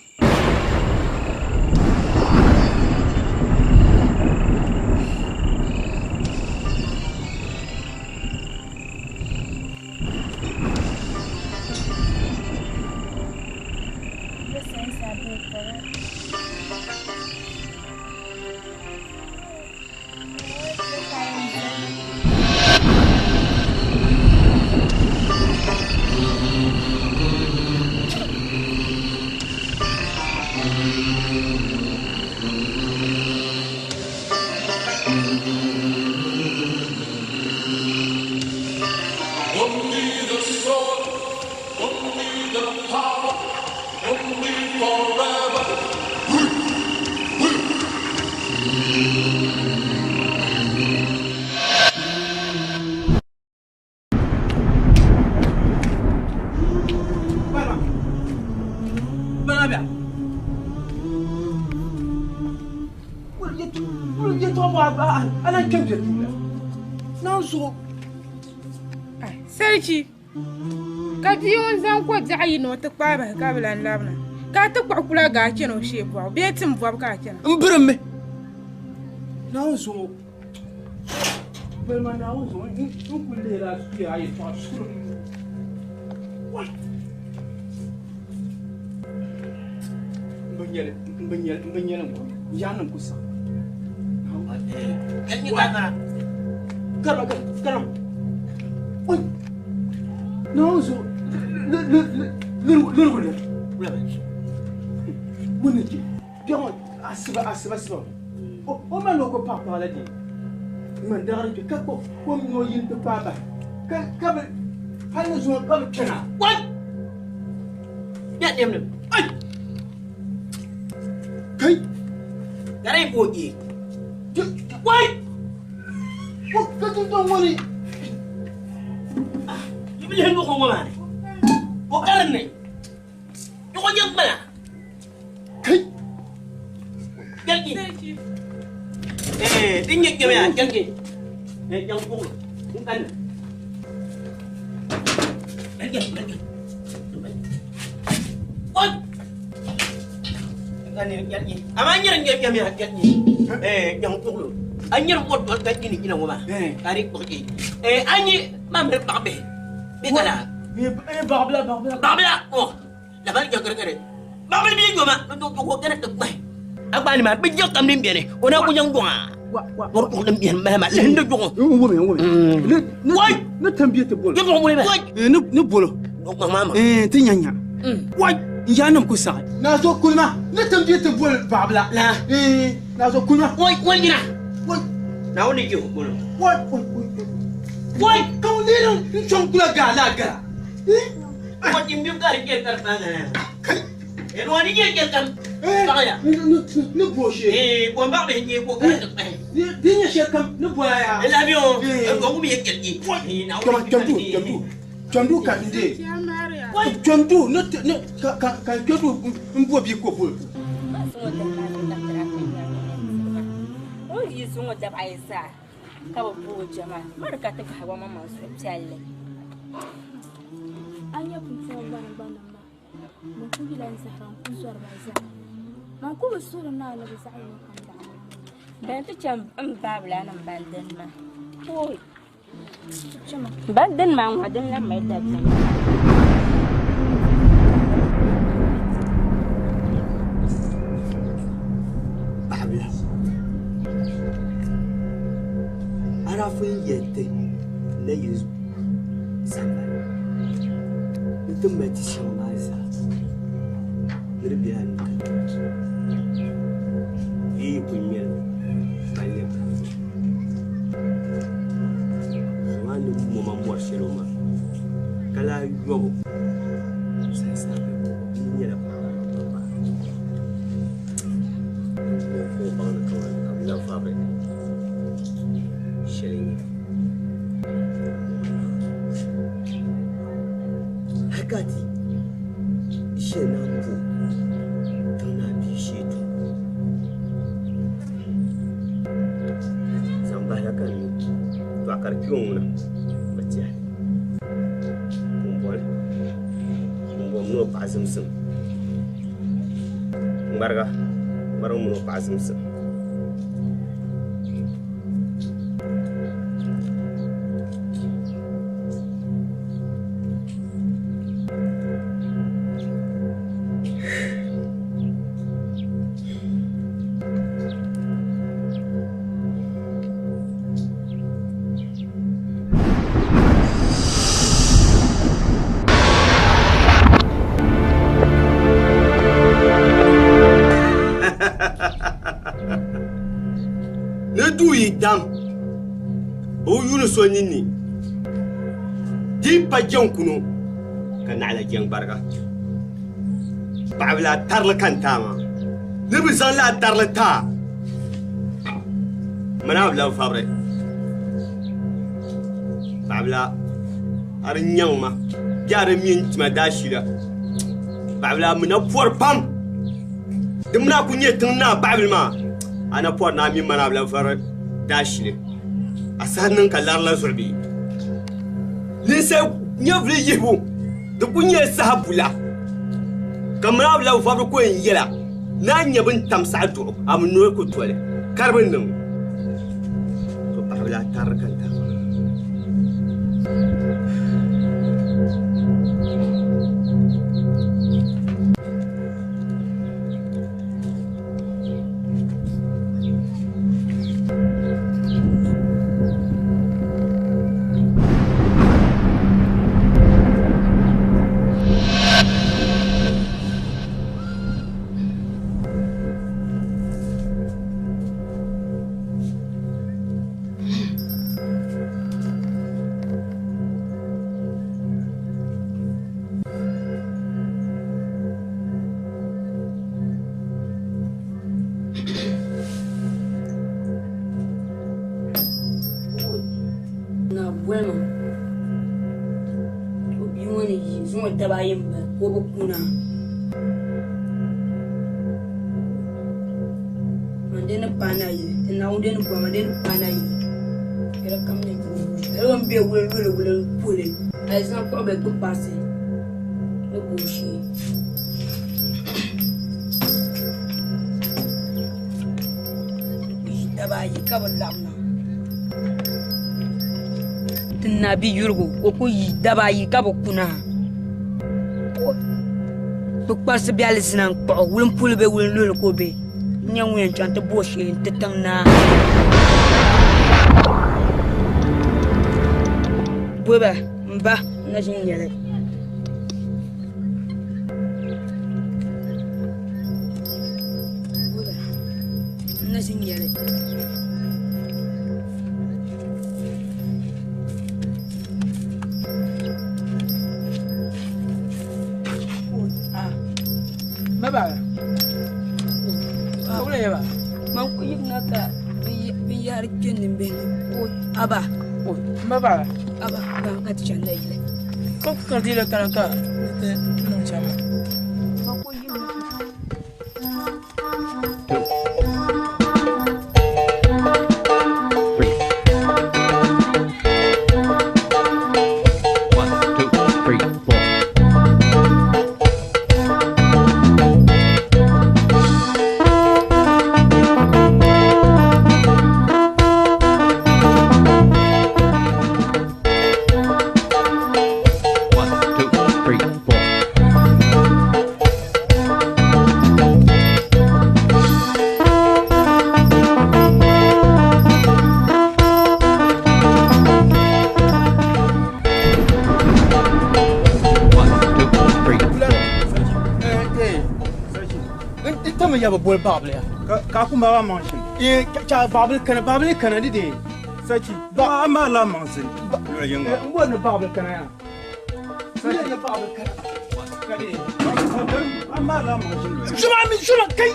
Yɛltɔɣa bɔ a lan kpɛ bɛ duu la. Naan zuɣu. Salichi, ka bia ŋun zaŋ ko biɛɣu yi ni o ti kpaai bahi ka bi lan labina, ka a ti kpuɣi kula gaa chani o shee bɔbu bee tim bɔbu ka a chana? M birimmi. Naawuni zuɣu. Balima Naawuni zuɣu n kuli lihila a suya a yɛltɔɣa shikuru. N bi nyɛli, n bi nyɛli, n bi nyɛli n-kɔŋ. N yaannim ku saɣim. Karima, karima. Oi! Naawuni zuɣu, lirigu liri. Wuni je, biɛɣu asiba asiba siba. O mali o ko paɣa paɣa la dee. Ŋmani daɣiri kpe ka kpuɣi o mini o yini ti kpaai bahi. Ka ka bi hali ni zuŋɔ ka bi kpɛna. Wai! Nya nemnim. Ai! Kai! Gari ko je. Wai! Ko ka dundɔŋ ŋɔ ni. Yi bi lihi nuɣu ŋɔ maa ni. O karim ni. Nuɣu nyɛ ŋmana. Kai! Jalgi. Eh, din nyɛ kpɛm yaa jalgi. Eh, jaŋ kuɣu. N kanna. Jalgi, jalgi. Wai! N kanni jalgi. Amma nyɛri nyɛ kpɛm yaa jalgi. Eh, jaŋ kuɣu. A nyɛri bɔri bɔri ka jini jina ŋɔ maa. Ka di kpuɣi. Eh, a nyɛ maa miri baɣa bihi. Bɛ kana. Eh, baɣa bila, baɣa bila. Baɣa bila. Oh. Labari jɛ gɛrɛgɛrɛ. Baɣa bila yoma. Do do ko gɛrɛ tɛ gbahi. A gbaani maa bi jɛ kam din bɛni. O na ku nyaŋ dɔŋa. Bɔri kuɣu din bɛni mali ma lihi ni dɔŋɔ. N wumi, n wumi. Ni ni tambiɛ ti bolo. Yɛ dɔŋɔ bolo bɛ. Ni ni bolo. Dɔŋɔ maa ma. Ti nya nya. Wai! N yaa nim ku saɣi. Naazo kulima ni tambiɛ ti bolo baɣa bila. La. Naazo kulima. Wai, wai nyina. Wai. Naawuni ni yihi bolo. Wai, wai, wai. Wai, ka ŋun lee niŋ n chɔŋ kula gaa laa gara. Ko din bi gari jɛ kari maa ŋa. Wani jɛ jɛ kam. Baɣaya. Ni bo shee. Ko baɣa bihi nyɛ ko gari ti kpahi. Di nyɛ shɛli kam ni boya yaa. Labi o, o ŋun yɛ kɛli. Kpɛm du, kpɛm du ka n dee. Kpɛm du ni ni ka ka ka n kpɛ du n bo bia ko bolo. O yi zuŋɔ daba ayi zaa ka bi booi jɛma miri ka ti bahi wa maŋmaŋ suhupiɛlli. A nya pumpɔŋɔ gbani gbani maa, man ku yila n zahara n-ku zɔri ba zaa. Man ku bi suhiri Naa ni bɛ zaɣ yino kam daɣi ma. Bɛn ti chɛ m baabilanim ban dini maa. Ooi! Ban dini maa ŋɔ din lan mali dabiɛm. Paɣabila, a daa pun yɛli ti nayili sambani ni ti mali ti shɛŋa maa zaa ni di bela ni ka yi yi kuli ŋmɛli palli ka zuɣu ni moma mɔri shɛli maa ka lahi yɔbu yi nyɛla shɛli n-nyɛ hali ka ti shɛli naan bo tiŋ naa bia shee tu zaŋ bahila ka n tɔɣa ka di kpe ŋuna bi tiɛhi pumpɔli pumpɔŋ mini o paɣa zimsim ŋmariga ŋmariga mini o paɣa zimsim. Ni duu yi dam o yuuni so ninni di pa jɛŋ kuno ka naɣila jɛŋ bariga paɣabila tarili ka n taa maa ni bi zaŋ laa tarili taa mana a bi lan fabiri paɣabila a di nyaŋ ma bɛ a di mi n tima daashila paɣabila mina pɔri pam di mina ku nyɛ tiŋ naa paɣabili maa A na pɔri ni a mini ma ni a bi lahi vari daashili. A saha niŋ ka lari la zuɣu bee? Ninsal nyɛvili yihibu di ku nyɛla saha bula, ka mini a bi lahi vɔbiri ko yɛn yɛla ni a nya bɛ ni tam saɣi duɣu a mi noli ku toli ka di bi niŋ. To paɣibila a tariri ka n tari maa. Na bolima o bia ŋɔ ni yi zuŋɔ daba ayi m-bala ka o bi kuna man dee ni paai nayili ti Naawuni dee ni bɔri man dee ni paai nayili yɛli kam nyɛ lala o ni be wulinluhili wulinpuhili alizina kpuɣibila kpukparisi ni bo shee. Daba ayi ka bi laɣam na ti na bi yurigu ka o ku yi daba ayi ka bi kuna kpukparisi bɛ alizina n kpuɣi wulinpuhuli bee wulinluhili ka o bɛ n nyɛ ŋun yɛn chaŋ ti bo shee n ti tiŋ naa boba n ba n na ʒin nyɛli N na ʒin nyɛli Man ku yimina ka binyahari kpe nimbihi ni aba aba ka ti chani nayili Ka di la kana ka ti niŋ chɛm Tami ya bi boli baɣabili ya. Ka a ku mali a maŋ shim. Ee, cha baɣabili kana, baɣabili kana di dee. Sachi, ba a mali a maŋ zini luɣi yiŋga. N boli ni baɣabili kana ya. Sachi, ni baɣabili kana. Ka dee. A mali a maŋ shim luɣi yiŋga. Shuma mi shuma kai.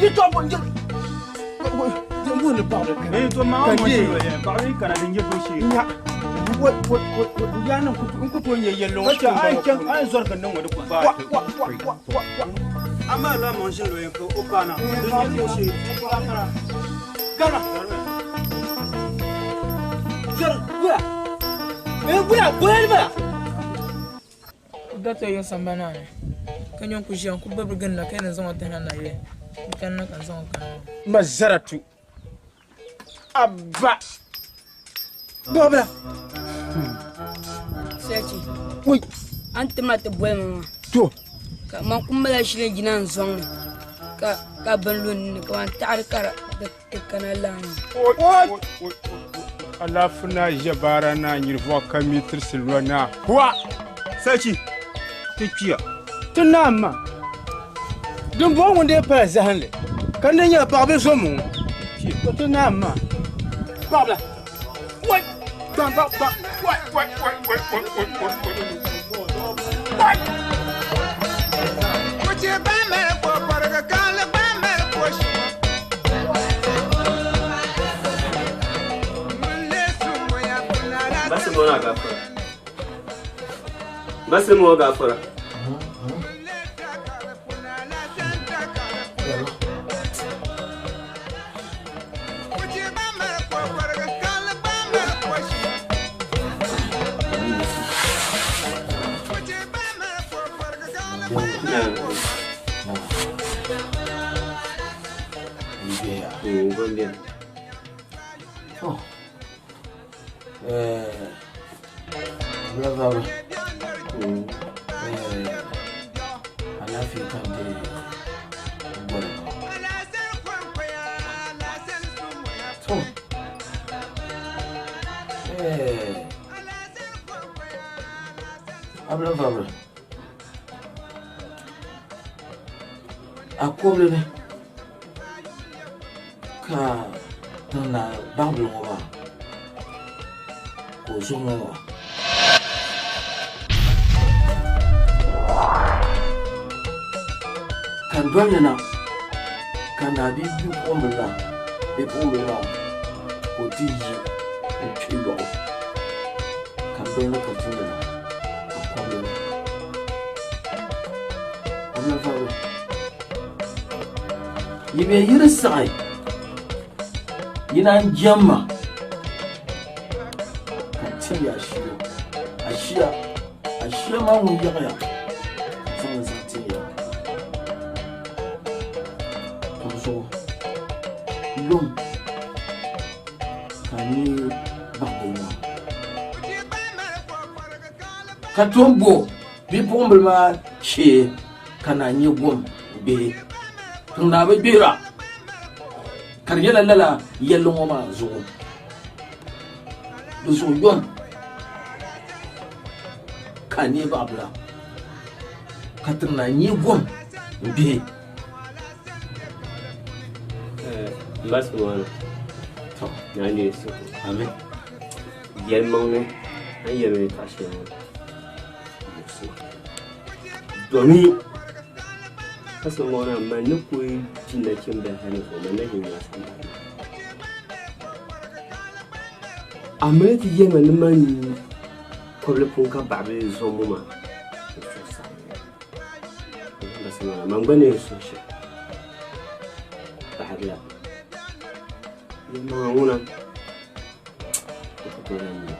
Yi tɔ bo n boli ni baɣabili kana. Ee, to maa a maŋ shim luɣi yiŋga. Baɣabili kana din nyɛ bushee. Nya. Ya n ku tooi nyɛ yɛlli ŋɔ. Ka a yi zɔri ka niŋ ŋɔ di ku baai. A mali a maŋ shim luɣi yiŋga ka o paana. Din nyɛ bushee. Gana. Zɔri gula. Ee gula gula ni bala. Dɔkta yo sambani ni ka nyɛ n ku ʒiya n ku bibiri ginda ka yɛn zaŋ o tahina nayili n kanna ka n zaŋ o kana maa. Ma zaratu abba bɔbila. Sachi. Wai. An ti ma ti boli ma maa. To. Ka man ku mala shili jina n zɔŋ ni ka ka bin lu n ni ka man taɣari ka di kana laa maa. Alaafee naa ʒɛbaara naa nyirivɔɣu ka mi tirisi lɔ naa. Wa! Sachi, ti kpiya. Ti naam ma. Dimbɔŋɔ ŋun dee pala zahinli, ka di nyɛla paɣibil so mi ŋɔ. To ti naam ma. Paɣibila. Wai! Ba ba ba. Wai wai wai wai wai wai wai wai. Basi mo gafara. Beni. To abila vabili alaafee ka n deei n boli ŋɔ. To abila vabili a kobili ni ka tiŋ naa baɣabili ŋɔ maa ka o zuɣu ŋɔ maa. Ka n dolli na ka naa bia bipuɣimbila la bipuɣimbila maa ka o ti yi n-kpe yɔɣu ka n dolli ka tumdi na ka kɔbili ni. Abila vabili. Yi be yi di saɣi yi naan jɛm ma, ka ti ya ashiya. Ashiya, ashiya maa ŋun yaɣiya, ka zaŋ li zaŋ tin ya. Ka bɛ zuɣu lom ka a neei baɣigoli maa. Ka tom bo bipuɣimbila maa shee ka naan nyɛ gom bihi. Tiŋ naa bi gbihira ka di nyɛla lala yɛlli ŋɔ maa zuɣu. Di zuɣu yom ka a neei baɣabila ka tiŋ naa nyɛ gom bihi. M ba Sumano, Naa neei suhu. Amin. Yɛlimaŋli a ni yɛli ma yɛltɔɣa shɛli ŋɔ muɣisi ma. Domin ka so ŋɔ na man ni kuli di nachimbihi hali ni zuɣu man na ʒi n-nya sambani. A mali ti yɛli ma ni man kɔbili pun ka baɣibili zombu maa n suhu saɣimya. Man gba ni yɛn suhi shɛli paɣirila yɛlimaŋa ŋuna n ku tooi lahi nyɛ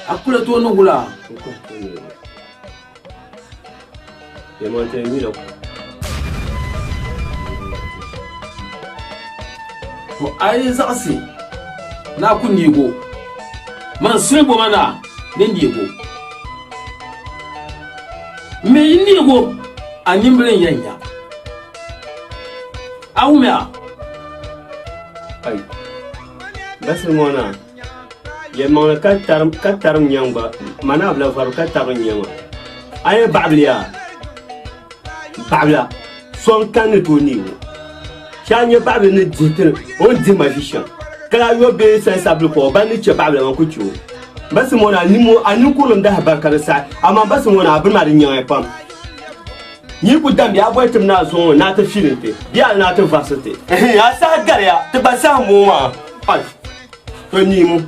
A kula tooi ni wula? N ku tooi nyɛ yɛlimaŋ ti nyila To a yi zaɣisi ni a ku neeg o, man siligo ma na ni neeg o. M mi yi neeg o, a nimbili n-yɛn nya. A wumya? Ai, basi ŋɔ na, yɛlimaŋli ka tarim nyaŋ gba, ma na bila vari ka tarim nyaŋ maa. A yɛn baɣibili yaa? Baɣibila, so n-kani ni tooi neeg o. Shee a nya baɣibila ni dihi ti o ni dihi ma ʒi shɛm, ka lahi yo bee sansabili ka o ba ni chɛ baɣibila maa ku chɛ o. Basi ŋɔ na, a ninkurilim dahi barika di saha, amaa basi ŋɔ na, a bini maa di nyaŋya pam. Nyi ku dam bɛ a boli tim ni a zuŋɔ ni a ti fili ti bee a ni a ti varisi ti. Ɛhɛn, a saha gariya, ti gba saha m-bɔŋɔ maa. Ai, to niimu.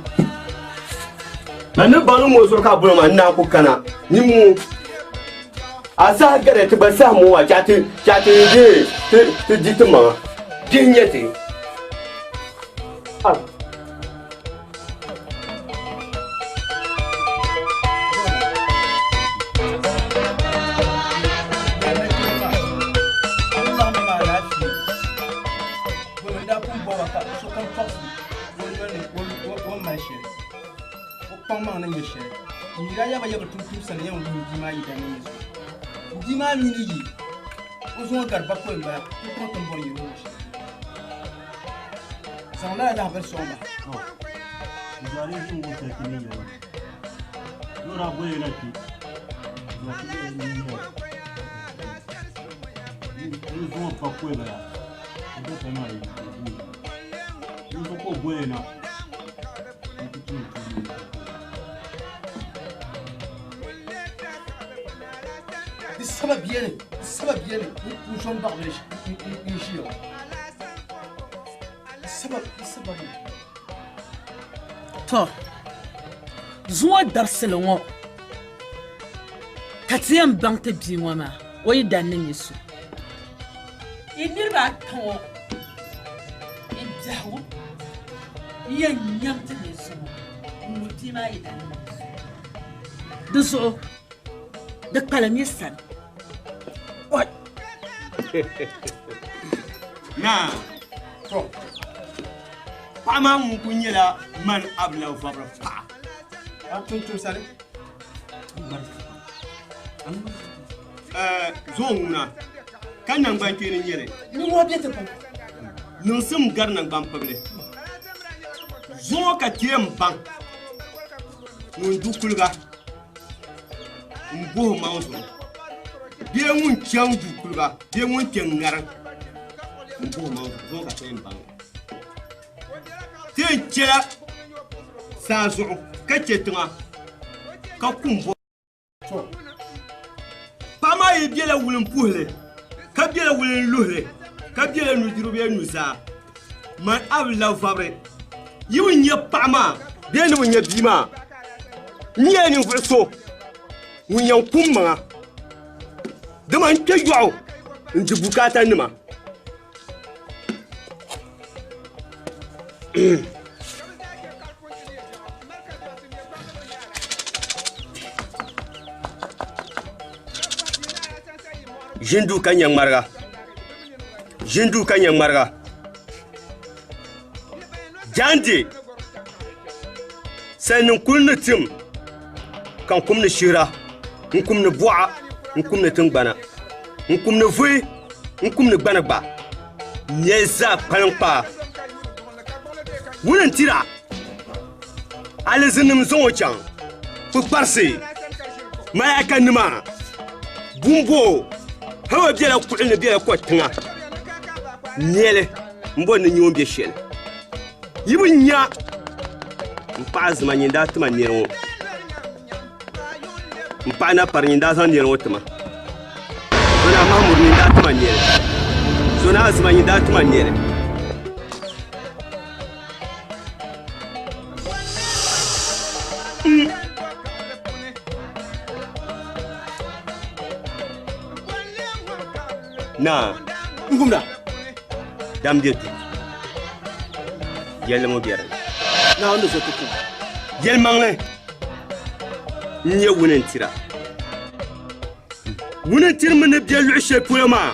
Man ni baŋ ni ŋɔ zuɣu ka a boli ma n naan ku kana. Niimu. A saha gariya, ti gba saha m-bɔŋɔ maa, chɛ a ti, chɛ a ti dee ti, ti di ti maŋa. Bihi n-nyɛ ti. Ai. Bia maa mini yi o zaŋ o gari bakɔi m-bala n-kpuɣi ti m-bɔri yɛli o shɛli. Zaŋ lala lahabali sɔŋ ba. Di saba beni, di saba beni n zo m-baɣili n-ʒiya ŋɔ. To, zuŋɔ dabisili ŋɔ ka ti yɛn baŋ ti bia ŋɔ maa o yi dan ni nyɛ so. Yi niriba ata ŋɔ yi biɛhigu n-yɛn nyaŋ ti ni zuŋɔ n-wuhi bia maa yi dan ni nyɛ so. Di zuɣu di kpalim yi sani. Naa. To paɣa maa ŋun kuli nyɛla man abila vabiri paɣa. A tumtumsali. Zuŋɔ ŋuna ka nangban kpeeni nyɛli. Ninmɔhi bɛ ti pam. Niŋsim gari nangban pibili. Zuŋɔ ka ti yɛn baŋ ŋun du kuliga n-guhi maŋ zuɣu bee ŋun chaŋ du kuliga bee ŋun kpe ŋariŋ n-guhi maŋ zuɣu. Zuŋɔ ka ti yɛn baŋ li. Ti yɛn chɛla saa zuɣu ka chɛ tiŋa ka kum bo. Paɣa maa yi bela wulimpuhili ka bela wulinluhili ka bela nudirigu bee nuzaa, man a bi labi vabiri. Yi bi nya paɣa maa bee ni bi nya bia maa, n nyɛla ninvuɣ so ŋun yɛn kum maŋa, dama n kpe yɔɣu n-di bukaatanima. Ʒinduu ka nyɛ ŋmariga ʒinduu ka nyɛ ŋmariga jaande salinim kuli ni tim ka n kum ni shihira n kum ni buɣa n kum ni tingbana n kum ni vuhi n kum ni gbani gba nɛli zaa kpalim kpaa ŋuni n tira alizinnim zaŋ o chaŋ kpukparisi malaikanima bumbo hali o bela kuɣili ni bela ko tiŋa nɛli m bɔri ni nyɛ o ni be shɛli yi bi nya m paɣa zima nyin daa tima nɛli ŋɔ M paɣa na pari nyin daa zaŋ nɛli ŋɔ tima. Zona Mahmud nyin daa tima nɛli. Zona Azima nyin daa tima nɛli. Naa. N gumda. Dam be duu. Yɛlli ŋɔ be dinni. Naawuni ni zo ti kum. Yɛlimaŋli. N nyɛ wuni n-tira. Wuni n-tiri mi ni be luɣ shɛli polo maa,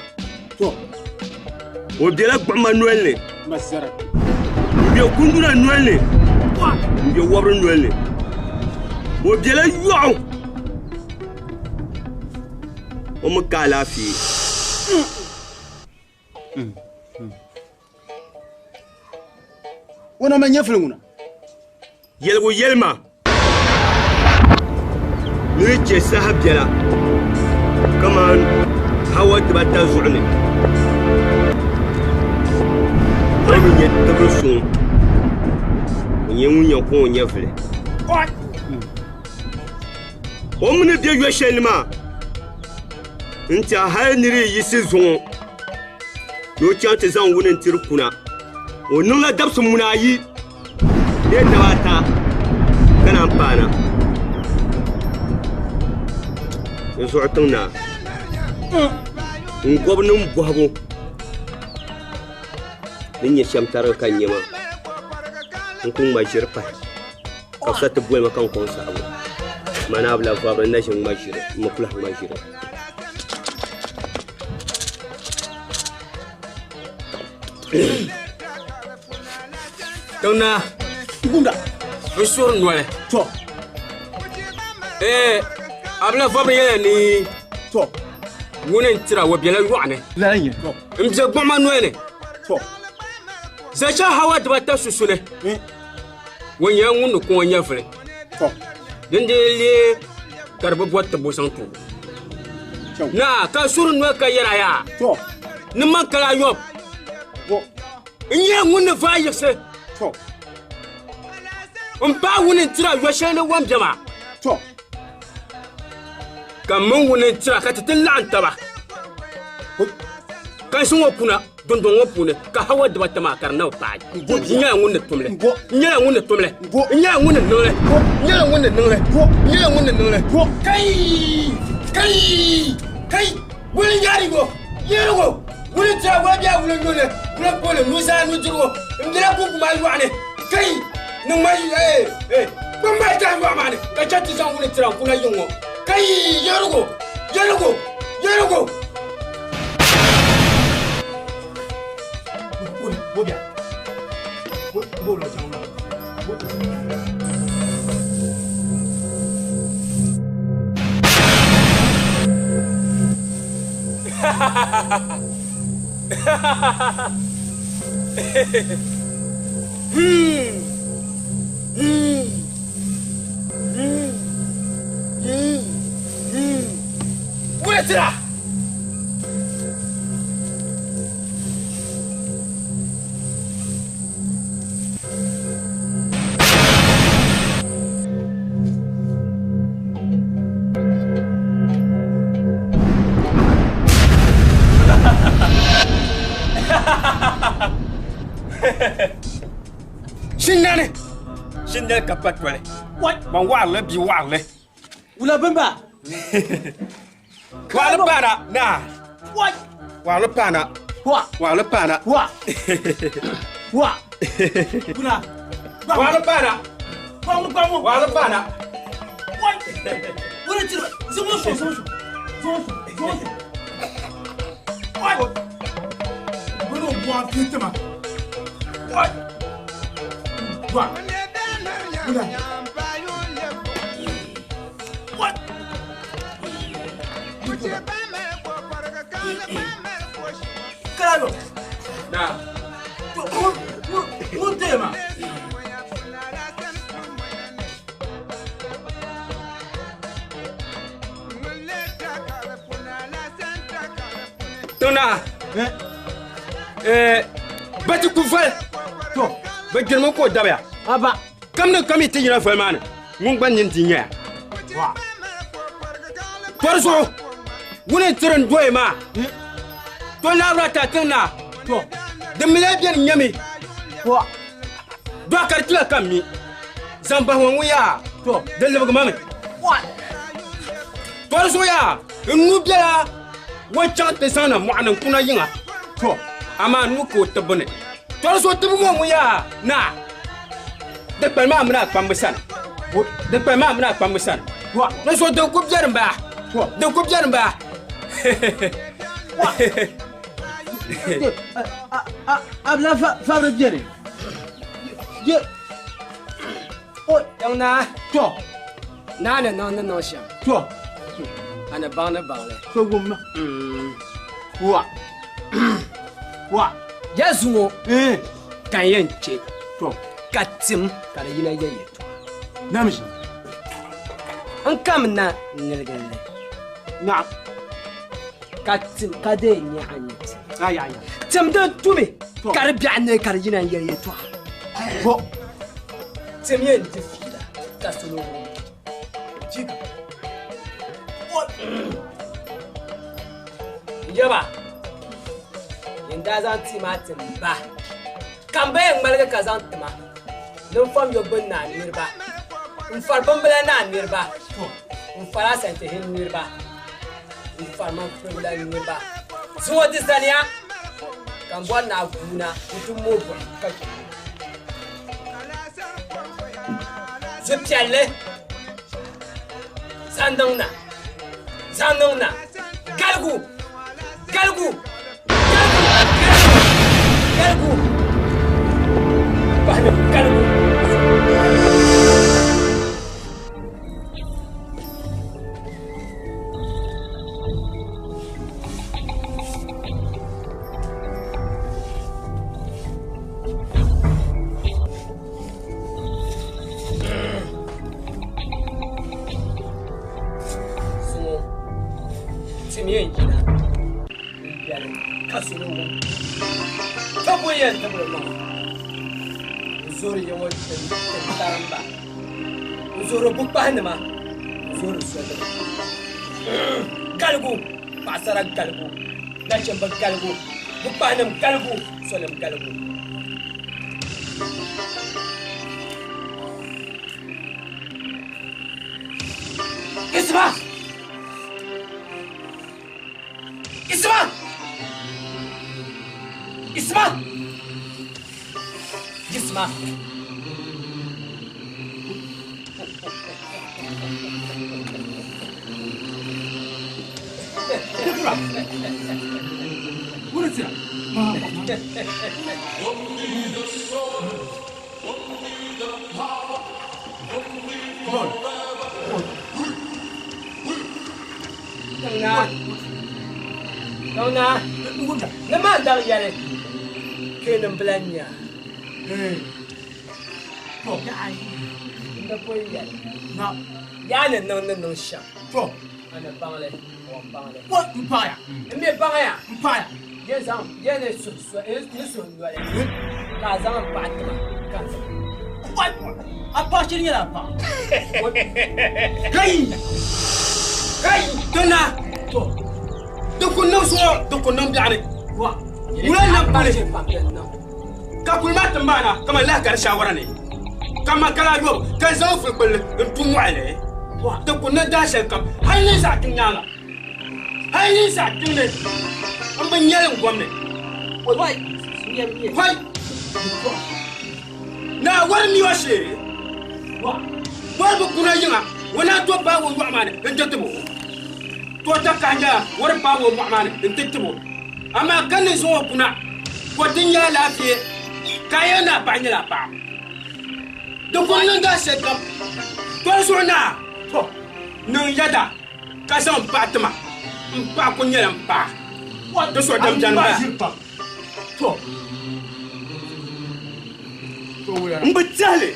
o bela gbuɣima noli ni, m-be kunduna noli ni, m-be wɔbiri noli ni. O bela yɔɣu, o mi ka alaafee. O na ma nyɛvili ŋuna. Yɛligu yɛli ma ni di chɛ saha biɛla kaman hawa dibata zuɣu ni, o mi nyɛ tibiri suŋ, o nyɛ ŋun yɛn kɔŋ o nyɛvili. O mi ni be yɔ shɛli ni maa n-tiɛhi hal ni di yiɣisi zuŋɔ ni o chaŋ ti zaŋ wuni n-tiri kuna, o niŋla dabisi muna ayi. Bee daba ata ka naan paana n zuɣu tiŋ naa n gobi ni n bɔhigu ni nyɛ shɛm tarigi ka n nyɛ maa n ku ŋma ʒiri pahi ka bi sa ti boli ma ka n kɔŋ saɣibu ma naa bi lahi vabiri n na ʒi ŋma ʒiri n mi ku lahi ŋma ʒiri. Tiŋnaa n suhuri noli to ee a bi lahi vabiri yɛla ni to ŋuni n tira o bela yɔɣu ni n bɛ gbuɣima noli ni zacha hawa dibata susuni o nyɛla ŋun ni ku o nyɛvili din dii lee ka di bi bɔri tibbu zaŋ ti o. Naa ka suhuri noli ka yɛra yaa ni man kala ayɔbu n nyɛla ŋun ni vaai yiɣisi n paai wuni n tira yɔ shɛli ni wan bɛ maa ka m mini wuni n tira ka ti ti laɣim taba ka n zaŋ o kuna Dundɔŋ ŋɔ puuni ka hawa dibata maa ka di na bi paai. N nyɛla ŋun ni tumli. N nyɛla ŋun ni tumli. N nyɛla ŋun ni niŋli. N nyɛla ŋun ni niŋli. N nyɛla ŋun ni niŋli. Kai! Kai! Kai! Wuli nyaarigo! Yerigo! Wuli tira wula bia wuli nuli wuli poli nuzaa nudirigu n bela kuŋku maa yɔɣu ni. Kai! Niŋ ma yi ee ee kpam maa tahi yɔɣu maa ni ka chɛ ti zaŋ wuli tira n-kuna yiŋ ŋɔ. Kai! Yerigo! Yerigo! Yerigo! Bobia. Bo lo chaŋ maa. Wule tira! Shinnani shinnani ka pa toli ban waɣarili bia waɣarili wula bimba waɣali paana naa waɣali paana waɣali paana wa wula waɣali paana kpaŋmu kpaŋmu waɣali paana wula tira zaŋ o sɔŋ zaŋ o sɔŋ zaŋ o sɔŋ zaŋ o sɔŋ Bino bɔ fitima. What? What? Wula. What? Kalado. Naa. Ŋun teema. Tona. Bati ku vali. To. Bi gbirimi ka o dabiya. Aba. Kam ni kam yi ti yina vali maa ni, ŋun gba nini ti nyaya. Tɔri zuɣu, ŋuni n tiri n doya maa. To naawura ta tiŋ naa. To. Din mi lee beni nyami. Dɔɣi ka di tila ka m mi. Zaŋ bahi ŋɔ ŋun yaa. To. Di libigi ma mi. Tɔri zuɣu yaa, n nuu bela o chaŋ ti zaŋ na mɔɣu ni n kuna yiŋa. To. Amaa nuu ka o tibbu ni. Tɔri zuɣu tibu ŋɔ ŋun yaa naa. Di kpali maa mini a kpambi sani. Di kpali maa mini a kpambi sani. Di zuɣu din ku beni m-baa. Din ku beni m-baa. Abila fabiri beni. Ye. O Yaŋ naa. To. Naa ni niŋ ni niŋ shɛm. To. A ni baŋ ni baŋ li. To wumma. Wa. Wa. Ya zuŋɔ. Ka n yɛn che. To. Ka tim ka di yina ya yɛltɔɣa. Namshi. N kam na n niligi li. Naam. Ka tim ka dee nyɛ a nyɛ tim. Ayi ayi. Tim din tumi ka di biɛɣu ne ka di yina n yɛli yɛltɔɣa. Bo. Tim yɛn di fiila ka salo wum. Chika. N yaba. N daa zaŋ tii maa ti n ba. Ka n ba yɛn ŋmaligi ka zaŋ tima ni n fam yo gbunni a niriba. N fari bimbila ni a niriba. N fari Asantehene niriba. N fari Mankpiribila niriba. Zuŋɔ di zaniya ka n bɔri ni a guuna n ti mooi buɣim ka chɛ. Zuɣupiɛlli zaŋ niŋ na. Zaŋ niŋ na. Galigu! Galigu! Galigu! Bahimi galigu! Zuŋɔ tim yɛn yina n bɛni ka salo wum tɔbu yɛn tibiri maŋa n zoori ya ŋɔ tintarimba n zoori bukpahinima n zoori solima galigu paɣasara galigu nachimba galigu bukpahinim galigu solim galigu. Isma! Isma! Isma! Isma! Wula tira. Only the sword, Naa, ni maa daŋ yɛli keenim bila nya. N di pun yɛli, yaa ni niŋ ni niŋ shɛm, a ni baŋ li, o baŋ li. N mi baŋya, yɛ ni suhi noli ka a zaŋ m paɣa ti ma ka n zaŋ. A paɣa shiri nyɛla a paɣa. Kai! Kai! Tona! To. Di ku niŋ zuɣu, di ku niŋ biɛɣuni. Wula n-na pali. Ka kuli maa ti maana ka man lahi gari shaawara ni. Ka man kala yobu ka n zaŋ fuli kpulli n-tu mɔɣili. Di ku niŋ daa shɛli kam hali ni zaɣ tiŋ nyaaŋa. Hali ni zaɣ tiŋ ni m bi nyɛli n gom ni. Hoi! Naa wari miwa shee. Wari bi kuna yiŋa, o naa to paagi o yɔɣu maa ni n-ti tib o. To takahi nyɛla wari paagi o mɔɣu maa ni n-ti tib o. Amaa ka ni zaŋ o kuna, ka o ti nya alaafee, ka a yɛli ni a paɣa nyɛla a paɣa. Di kul niŋ daa shɛli kam, toli zuɣu naa, to niŋ yɛda ka zaŋ m paɣa ti ma. M paɣa kul nyɛla m paɣa. Di suhudam beni m-bala. N bi tɛhi li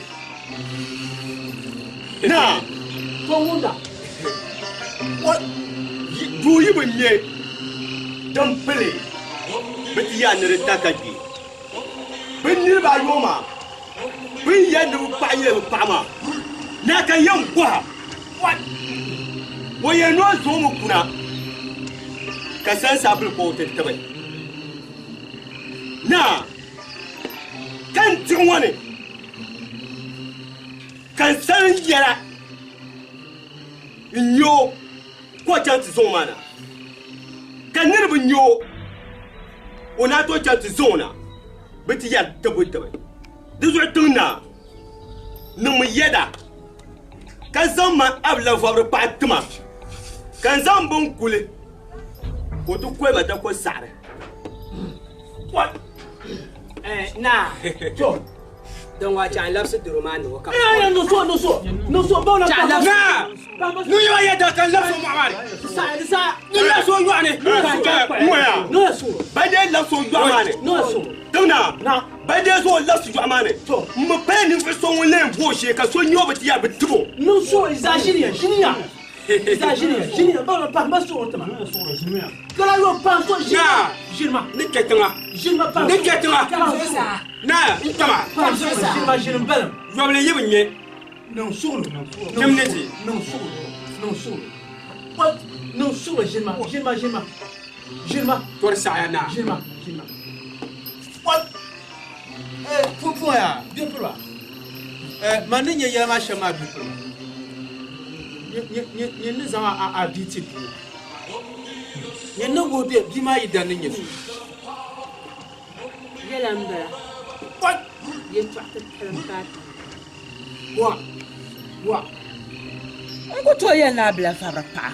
naa. Duu yi bi ŋme din pili bɛ ti yaa ni di ta ka gbi. Bɛ niriba ayɔbu maa bɛ ni yɛli ni bɛ paɣa nyɛla bɛ paɣa maa, naa ka yɛn bɔha o yɛn ni o zaŋ o mi kuna ka sansa bili ka o ti tibi. Naa, ka n diɣi ŋɔ ni ka n sani yɛla n-nya o ka o chaŋ ti zaŋ o maa na, ka niriba bi nya o, o naa tooi chaŋ ti zaŋ o na, bɛ ti yɛri tibu tibi. Di zuɣu tiŋ naa, niŋmi yɛda ka zaŋ ma Abila vɔbiri paɣa ti ma, ka n zaŋ bini kuli ka o ti koli ma dako saɣiri. Naa, to, din waa chaŋ labisi doro maa ni o ka. No so, no so, no so, bawo la. Naa, niŋ ya yɛda ka n labisi o mɔɣu maa ni. Ni labisi o yɔɣu ni. Ŋɔya, ba dee labisi o yɔɣu maa ni. Tiŋ naa, ba dee zaŋ o labisi yɔɣu maa ni. M bi paya ninvuɣ so ŋun lee bo o shee ka so nya o bi ti yaa bi tib o. No so, zaa ʒiniya, ʒiniya. Zaa ʒiniya, ʒiniya. Bawo la pahi ma suɣuri ti ma. Kala yo pahi so ʒiniya. Ʒinima. Ni kpe tiŋa. Ʒinima pahi. Ni kpe tiŋa. Naa, n kpɛma. Pahi ʒinima, ʒini balim. Yɔbili yi bi ŋme. Niŋ suɣulo. Tim ni ti. Niŋ suɣulo. Niŋ suɣulo. Niŋ suɣulo ʒinima, ʒinima, ʒinima. Ʒinima. Tɔri saɣaya naa. Ʒinima, ʒinima. Pumpɔŋ yaa, bipiriba. Man ni nyɛ yɛla maa shɛm maa bipiriba. Nyin ni zaŋ a bia ti doo. Nyin ni wuhi bɛ bia maa yi dan ni nyɛ so. Yɛla m-bala. Yɛtɔɣa titali m-paai ti. Wa! Wa! N ku tooi yɛli ni a bila vabiri paɣa.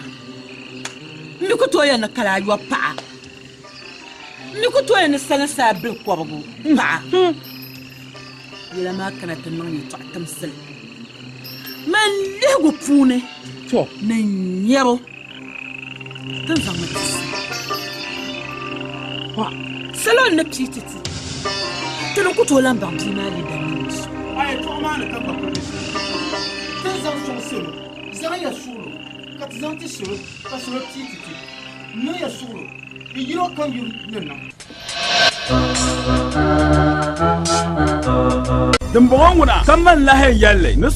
M mi ku tooi yɛli ni kala ayɔbu paɣa. M mi ku tooi yɛli ni salinsaa bili kɔbigu paɣa. Yɛla maa kana ti niŋ yɛtɔɣa timsili. Man lihigu puuni ni n nyabu ti ni zaŋmi ti si. Salo n-ni pii ti ti, ti ni ku tooi lan baŋ bia maa yidana ni nyɛ so. A yɛtɔɣa maa ni ka kpa kuli shɛm. Ti ni zaŋ sɔŋ salo, zaŋ ya suɣilo, ka ti zaŋ ti salo, ka salo pii ti ti. Niŋ ya suɣilo, di yino kam yuli ni niŋ. Dimbɔŋɔ ŋuna ka man lahi yɛli ni.